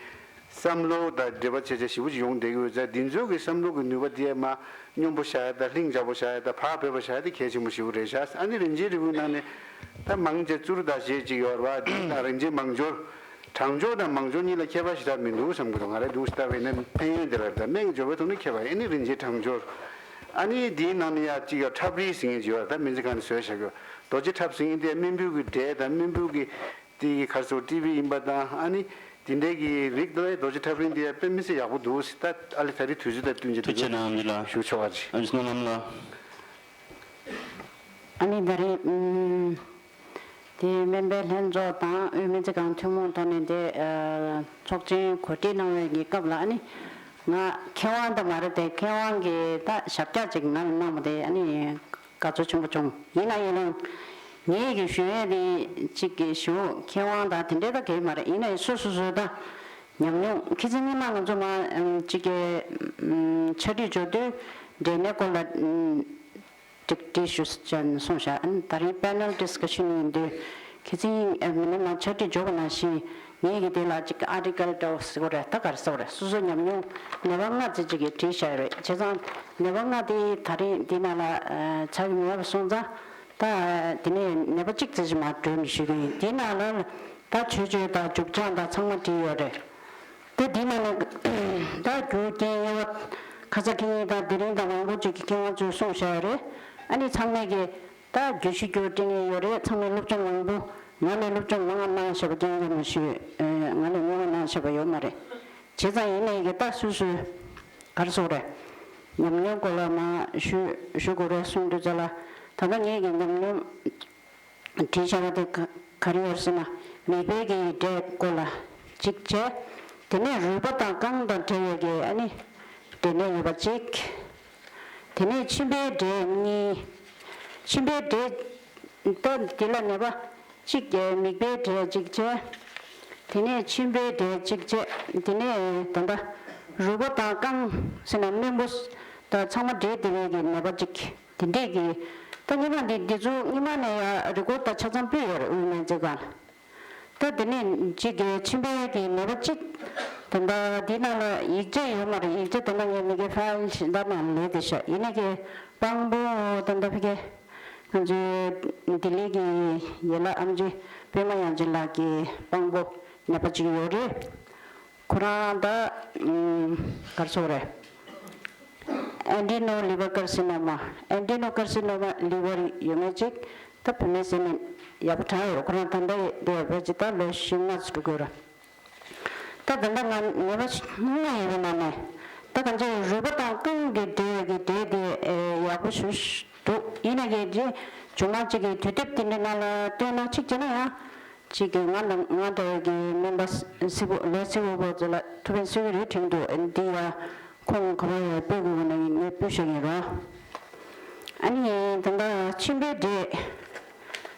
བསམ་བློ་དང་འབྲེལ་བ་བྱེད་བྱ་ཞེ་པོ་ཅིག་ཡོང་བསྡད་ཀྱི་ཡོད་ཙང་འདི་ཚོ་གི་བསམ་བློ་གི་ནུས་པ་དེ་མ་སྙོམས་པོ་བཞག་ཡ་དང་ལྷིང་འཇགས་པོ་བཞག་ཡ་དང་བག་ཕེབས་པ་བཞག་ཡ་དེ་གལ་ཆེན་པོ་ཞེ་པོ་རེད་ཤག་ཨ་ནི་རིན་ཆེན་རིལ་བུའི་ནང་ནས་ད་མང་ཆེ་བཙུར་དང་ཞེས་ཅིག་ཡོད་རེད་བ། འདི་དང་རིན་ཆེན་མང་སྦྱོར། གྲང་སྦྱོར་དང་མང་སྦྱོར་གཉིས་ལ་ཁྱད་པར་ཞེ་དྲག་མི་འདུག་བསམ་གྱི་འདུག་ང་རང་འདུག་ལྟ་བས་ན་ཕན་ཡོན་དེ་ལ་ད་སྨན་གྱི་སྦྱོར་བའི་ཐོག་ནས་ཁྱད་པར། ཨ་ནི་རིན་ཆེན་གྲང་སྦྱོར། ཨ་ནི་དེའི་ནང་ནས་ཡང་གཅིག་ཡང་ཁྲབ་རིལ་ཟེར་མཁན་ཅིག་ཡོད་རེད། ད་སྨན་རྩིས་ཁང་ནས་བཟོས་བཞག་གི་རྡོ་རྗེ་ཁྲབ་ཟེར་མཁན་དེ་སྨན་སྤོས་ཀྱི་འབྲས་དང་སྨན་སྤོས་ཀྱི་དེ་གི་གར་སོང་ཏི་བི་ཡིན་པ་དང་ཨ་ནི་དེ་འདྲའི་གི་རིགས་དེ་རྡོ་རྗེ་ཁྲབ་རིལ་འདི་ཡང་དཔེ་མི་སྲིད་ཡག་པོ་འདུག་ད་ཨ་ལེ་ད་རེས་དུས་ཚོད་དང་བསྟུན་བྱས་ཐུགས་རྗེ་གནང་ཨ་མ་ལགས། ཞུ་ཆོག་པ་ཅིག་ཨ་ཅི་སྣོད་ལམ་ལ། ཨ་ནི་ད་རེས་ཨུམ། དེ་སྨན་པའི་ལྷན་ཚོགས་དང་དབུས་སྨན་རྩིས་ཁང་ཐུན་མོང་ཐོག་ནས་དེ་ཨ་ཚོགས་ཆེན་གོ་སྒྲིག་གནང་བའི་གི་སྐབས་ལ་ཨ་ནི་ང་མཁས་དབང་དུ་མ་རེད་དེ་མཁས་དབང་གི་ད་ཞབས་བཀྱག་ཅིག་ང་ལ་གནང་བ་དེ་ཨ་ནི་དགའ་ཚོར་ཆེན་པོ་བྱུང་། ཡིན་ན་ཡིན་ནའང་ངེད་ཀྱི་ཞུ་ཡས་དེ་གཅིག་གི་ཞུ་མཁས་དབང་དང་དེ་འདྲའི་ད་གས་མ་རེད། ཡིན་ན་ཡང་སོ་སོ་སོའི་ད་ཉམས་མྱོང་ཁྱེད་ཚོ་སྔོན་མ་ང་ཚོ་མ་ཨམ་གཅིག་གི་ཨམ་ཕྱག་བྲིས་འཇོག་དུས་འབྲས་ནད་སྐོར་ལ་ཨམ། ཅིག་བྲིས་ཞུ་ཅན་གསུངས་ཤག་ཨ་ནི་ད་རིང་པེ་ནལ་ཌི་སི་ཀ་ཤན་ཡིན་དུས་ཁྱེད་ཚོས་ཨ་མི་ནི་མ་ཕྱག་བྲིས་འཇོག་པ་ནང་བཞིན་ངེད་ཀྱི་དེ་ལ་ཅིག་ཨར་ཊི་ཀལ་འདྲ་བོ་ཟེར་དགོས་རེད། ད་ག་རེ་ཟེར་དགོས་རེད། སོ་སོ་ཉམས་མྱོང་ནད་པ་ལྔ་ཙམ་ཅིག་གིས་བྲིས་བཞག་ཡོད་རེད། བྱས་ཙང་ནད་པ་ལྔ་དེ་ད་རིང་འདི་ནང་ལ་ཨ་ཆགས་ཀྱི་མེད་པ་སོང་ཙང་ད་དེ་ནས་ནད་པ་གཅིག་ཙམ་ཅིག་མར་སྒྲོལ་ནས་ཞུ་གི་ཡིན། དེའི་ནང་ལ་ད་བཅོས་བཅོས་དང་མཇུག་སྦྱང་དང་ཚང་མ་བྲིས་ཡོད་རེད། ད་འདི་ནང་ནས་ད་རྒྱུ་རྐྱེན་དབྱེ་བ་ཁ་ཚ་ཁེ་ཉིན་དང་དེ་རིང་དང་མང་པོ་ཅིག་གི་མཁས་དབང་ཚོས་གསུངས་བཞག་ཡོད་རེད། ཨ་ནི་ཚང་མས་ཀྱི་ད་བརྗོད་གཞི་རྒྱུ་སྤྲད་མཁན་ཡོད་རེད། ཚང་མས་སློབ་སྦྱོང་མང་པོ་ང་ལས་སློབ་སྦྱོང་མང་བ་གནང་བཞག་པ་རྐྱང་རྐྱང་མ་ཞིག་ང་ལས་མང་བ་གནང་བཞག་པ་ཡོད་མ་རེད། བྱས་ཙང་ཡིན་ནའི་ཀྱི་ད་སོ་སོའི་ག་རེ་ཟེར་དགོས་རེད། ཉམས་མྱོང་སྐོར་ལ་མ་ཞུ་ཞུ་དགོས་རེད་གསུངས་དུས་ཙ་ལ་ད་ལྟ་ངེད་ཀྱི་ཉམས་མྱོང་བྲིས་བཞག་པ་དེ་ག་ག་རེ་ཡོད་ཟེར་ན། མིག་དཔེ་གི་འབྲས་སྐོར་ལ་གཅིག་བྱས། དེ་ནས་རུས་པ་དང་རྐང་དང་འབྲེལ་བའི་གི་ཨ་ནི་འབྲས་ནད་ཡོད་པ་གཅིག་དེ་ནས་མཆིན་པའི་འབྲས་གཉིས། མཆིན་པའི་འབྲས་ད་འདི་ལ་ནད་པ་གཅིག་མིག་དཔེའི་འབྲས་གཅིག་བྱས། དེ་ནས་མཆིན་པའི་འབྲས་གཅིག་བྱས། དེ་ནས་ད་ལྟ་རུས་པ་དང་རྐང་ཟེར་ན་རྨེན་བུ་དང་ཚང་མ་འབྲེལ་བསྡད་པའི་གི་ནད་པ་གཅིག་དེ་འདྲས་ཀྱི་ད་སྔོན་མ་འདི་འདི་ཚོ་སྔོན་མ་ནས་ཡང་རི་སྐོར་དང་ཆ་ཚང་སྤོས་ཡོད་རེད། དབུས་སྨན་རྩིས་ཁང་ལ། ད་དེ་ནས་གཅིག་གི་མཆིན་པའི་གི་ནད་པ་གཅིག་ད་ལྟ་འདི་ནང་ལ་ཡིག་ཆ་ཡོད་མ་རེད། ཡིག་ཆ་ད་ལྟ་ངའི་མི་གི་ཕ་ཡིན་ཞིག་ད་ནང་ལས་དེ་ཤག་ཡིན་ནའི་གི་དཔང་པོ་ད་ལྟ་ཕ་གི་ང་ཚོའི་ལྡི་ལི་གི་ཡན་ལག་ཨེམ་ཆི་པད་མ་དབྱངས་ཅན་ལགས་ཀྱི་དཔང་པོ་ནད་པ་གཅིག་ཡོད་རེད། ཁོ་རང་ད་ཨུམ་ག་རེ་ཟེར་དགོས་རེད། ཨེ་ཌི་ནོ་ལི་ཝར་ཀར་སི་ནོ་མ། ཨེ་ཌི་ནོ་ཀར་སི་ནོ་མ་ལི་ཝར་ཡོད་མཁན་ཅིག་ད་བུད་མེད་ཟེར་ནས་ཡག་པོ་དྲག་ཡོད། ཁོ་རང་ད་ལྟ་ཡོད་དེ་བས་ཅིག་ད་ལོ་བཞི་ལྔ་ཙམ་འགྲོ་གི་ཡོད་རེད། ད་ད་ལྟ་ང་ནད་པ་ལྔ་ཡོད་པའི་ནང་ནས་ད་གང་ཅི་རུས་པ་དང་རྐང་གི་འབྲས་ཀྱི་འབྲས་དེ་ཡག་པོ་ཞེ་པོ་འདུག་ཡིན་ན་གལ་ཏེ་མཇུག་མ་གཅིག་གི་དུས་དེབ་དེ་འདྲའི་ནང་ལ་བཏོན་ན་གཅིག་བྱས་ན་ཡང་། གཅིག་གིས་ང་དང་ང་འདྲ་བའི་གི་སྨན་པ་སི་པོ་ལོ་སི་པོ་པོ་ཚོ་ལ་ཐུགས་ཕན་གསོས་ཀྱི་རེད་དྲན་འདུག་འདི་ཡ་ཁོང་ག་པར་ཡ་སྤོ་དགོས་ན་ངས་སྤོས་ཤག་ཡིན་རོགས། ཨ་ནི་ད་ལྟ་མཆིན་པའི་འབྲས་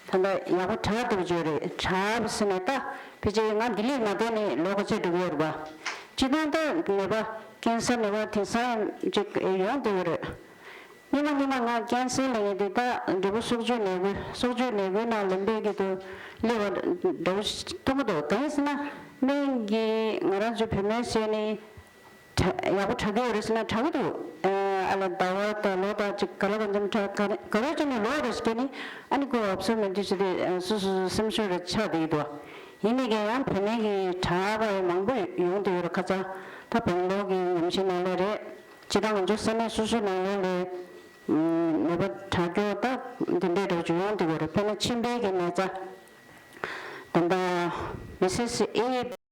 ད་ལྟ་ཡག་པོ་དྲག་འདུག་བརྗོད་རེད། དྲག་པ་ཟེར་ན་ད་ཕལ་ཆེར་ང་ལྡི་ལི་མ་བསྡད་ནས་ལོ་ག་ཚོད་འགྲོ་གི་ཡོད་རེད་པ། སྤྱིར་བཏང་ད་ནད་པ་ཀན་སར་ནད་པ་དེང་སང་ཡང་ཅིག་ཡོང་བསྡད་ཡོད་རེད། སྔོན་མ་སྔོན་མ་ང་ཀན་སར་ལབ་མཁན་དེ་ད་འབྲས་བུ་སྲོག་གཅོད་ནད་ཁུལ་སྲོག་གཅོད་ནད་ཁུལ་ནང་ལེན་པའི་གི་དུ་སླེབས་པ་འདྲ་བོ་ཞིག་མཐོང་གི་འདུག་གང་ཡིན་ཟེར་ན་སྨན་གྱིས་ང་རང་ཚོའི་བོད་སྨན་བཟས་ནས་དྲག་ཡག་པོ་དྲག་གི་ཡོད་རེད་ཟེར་ན་དྲག་གི་འདུག་ཨ་ལ་ཟླ་བ་དང་ལོ་དང་ཅིག་ག་ལ་གང་འཚམ་དྲག་ག་རེ་ག་རེ་བྱས་ནས་ལོ་རེ་ཞིག་ནི་ཨ་ནི་ཁོ་ཨབ་སོར་མི་འདུག་ཟེར་ཏེ་སོ་སོ་སེམས་ཤུགས་རེ་ཆག་བསྡད་ཀྱི་འདུག་ཡིན་ནའི་གི་ཡང་བོད་སྨན་གྱི་དྲག་པ་མང་པོ་ཡོང་བསྡད་ཡོད་རེད། ཁ་ཚ་ད་བོང་ལོ་གི་ཉམས་ཞིབ་ནང་ལ་རེད། སྤྱིར་བཏང་ང་ཚོ་ས་གནས་སོ་སོའི་ནང་ལོགས་ལ་ནད་པ་དྲག་སྐྱོ་དང་འདི་འདྲའི་འདྲ་བོ་ཅིག་ཡོང་བསྡད་ཡོད་རེད། དཔེར་ན་མཆིན་པའི་གི་ན་ཚ་ད་ལྟ་མི་སེ་སི་ཨེ་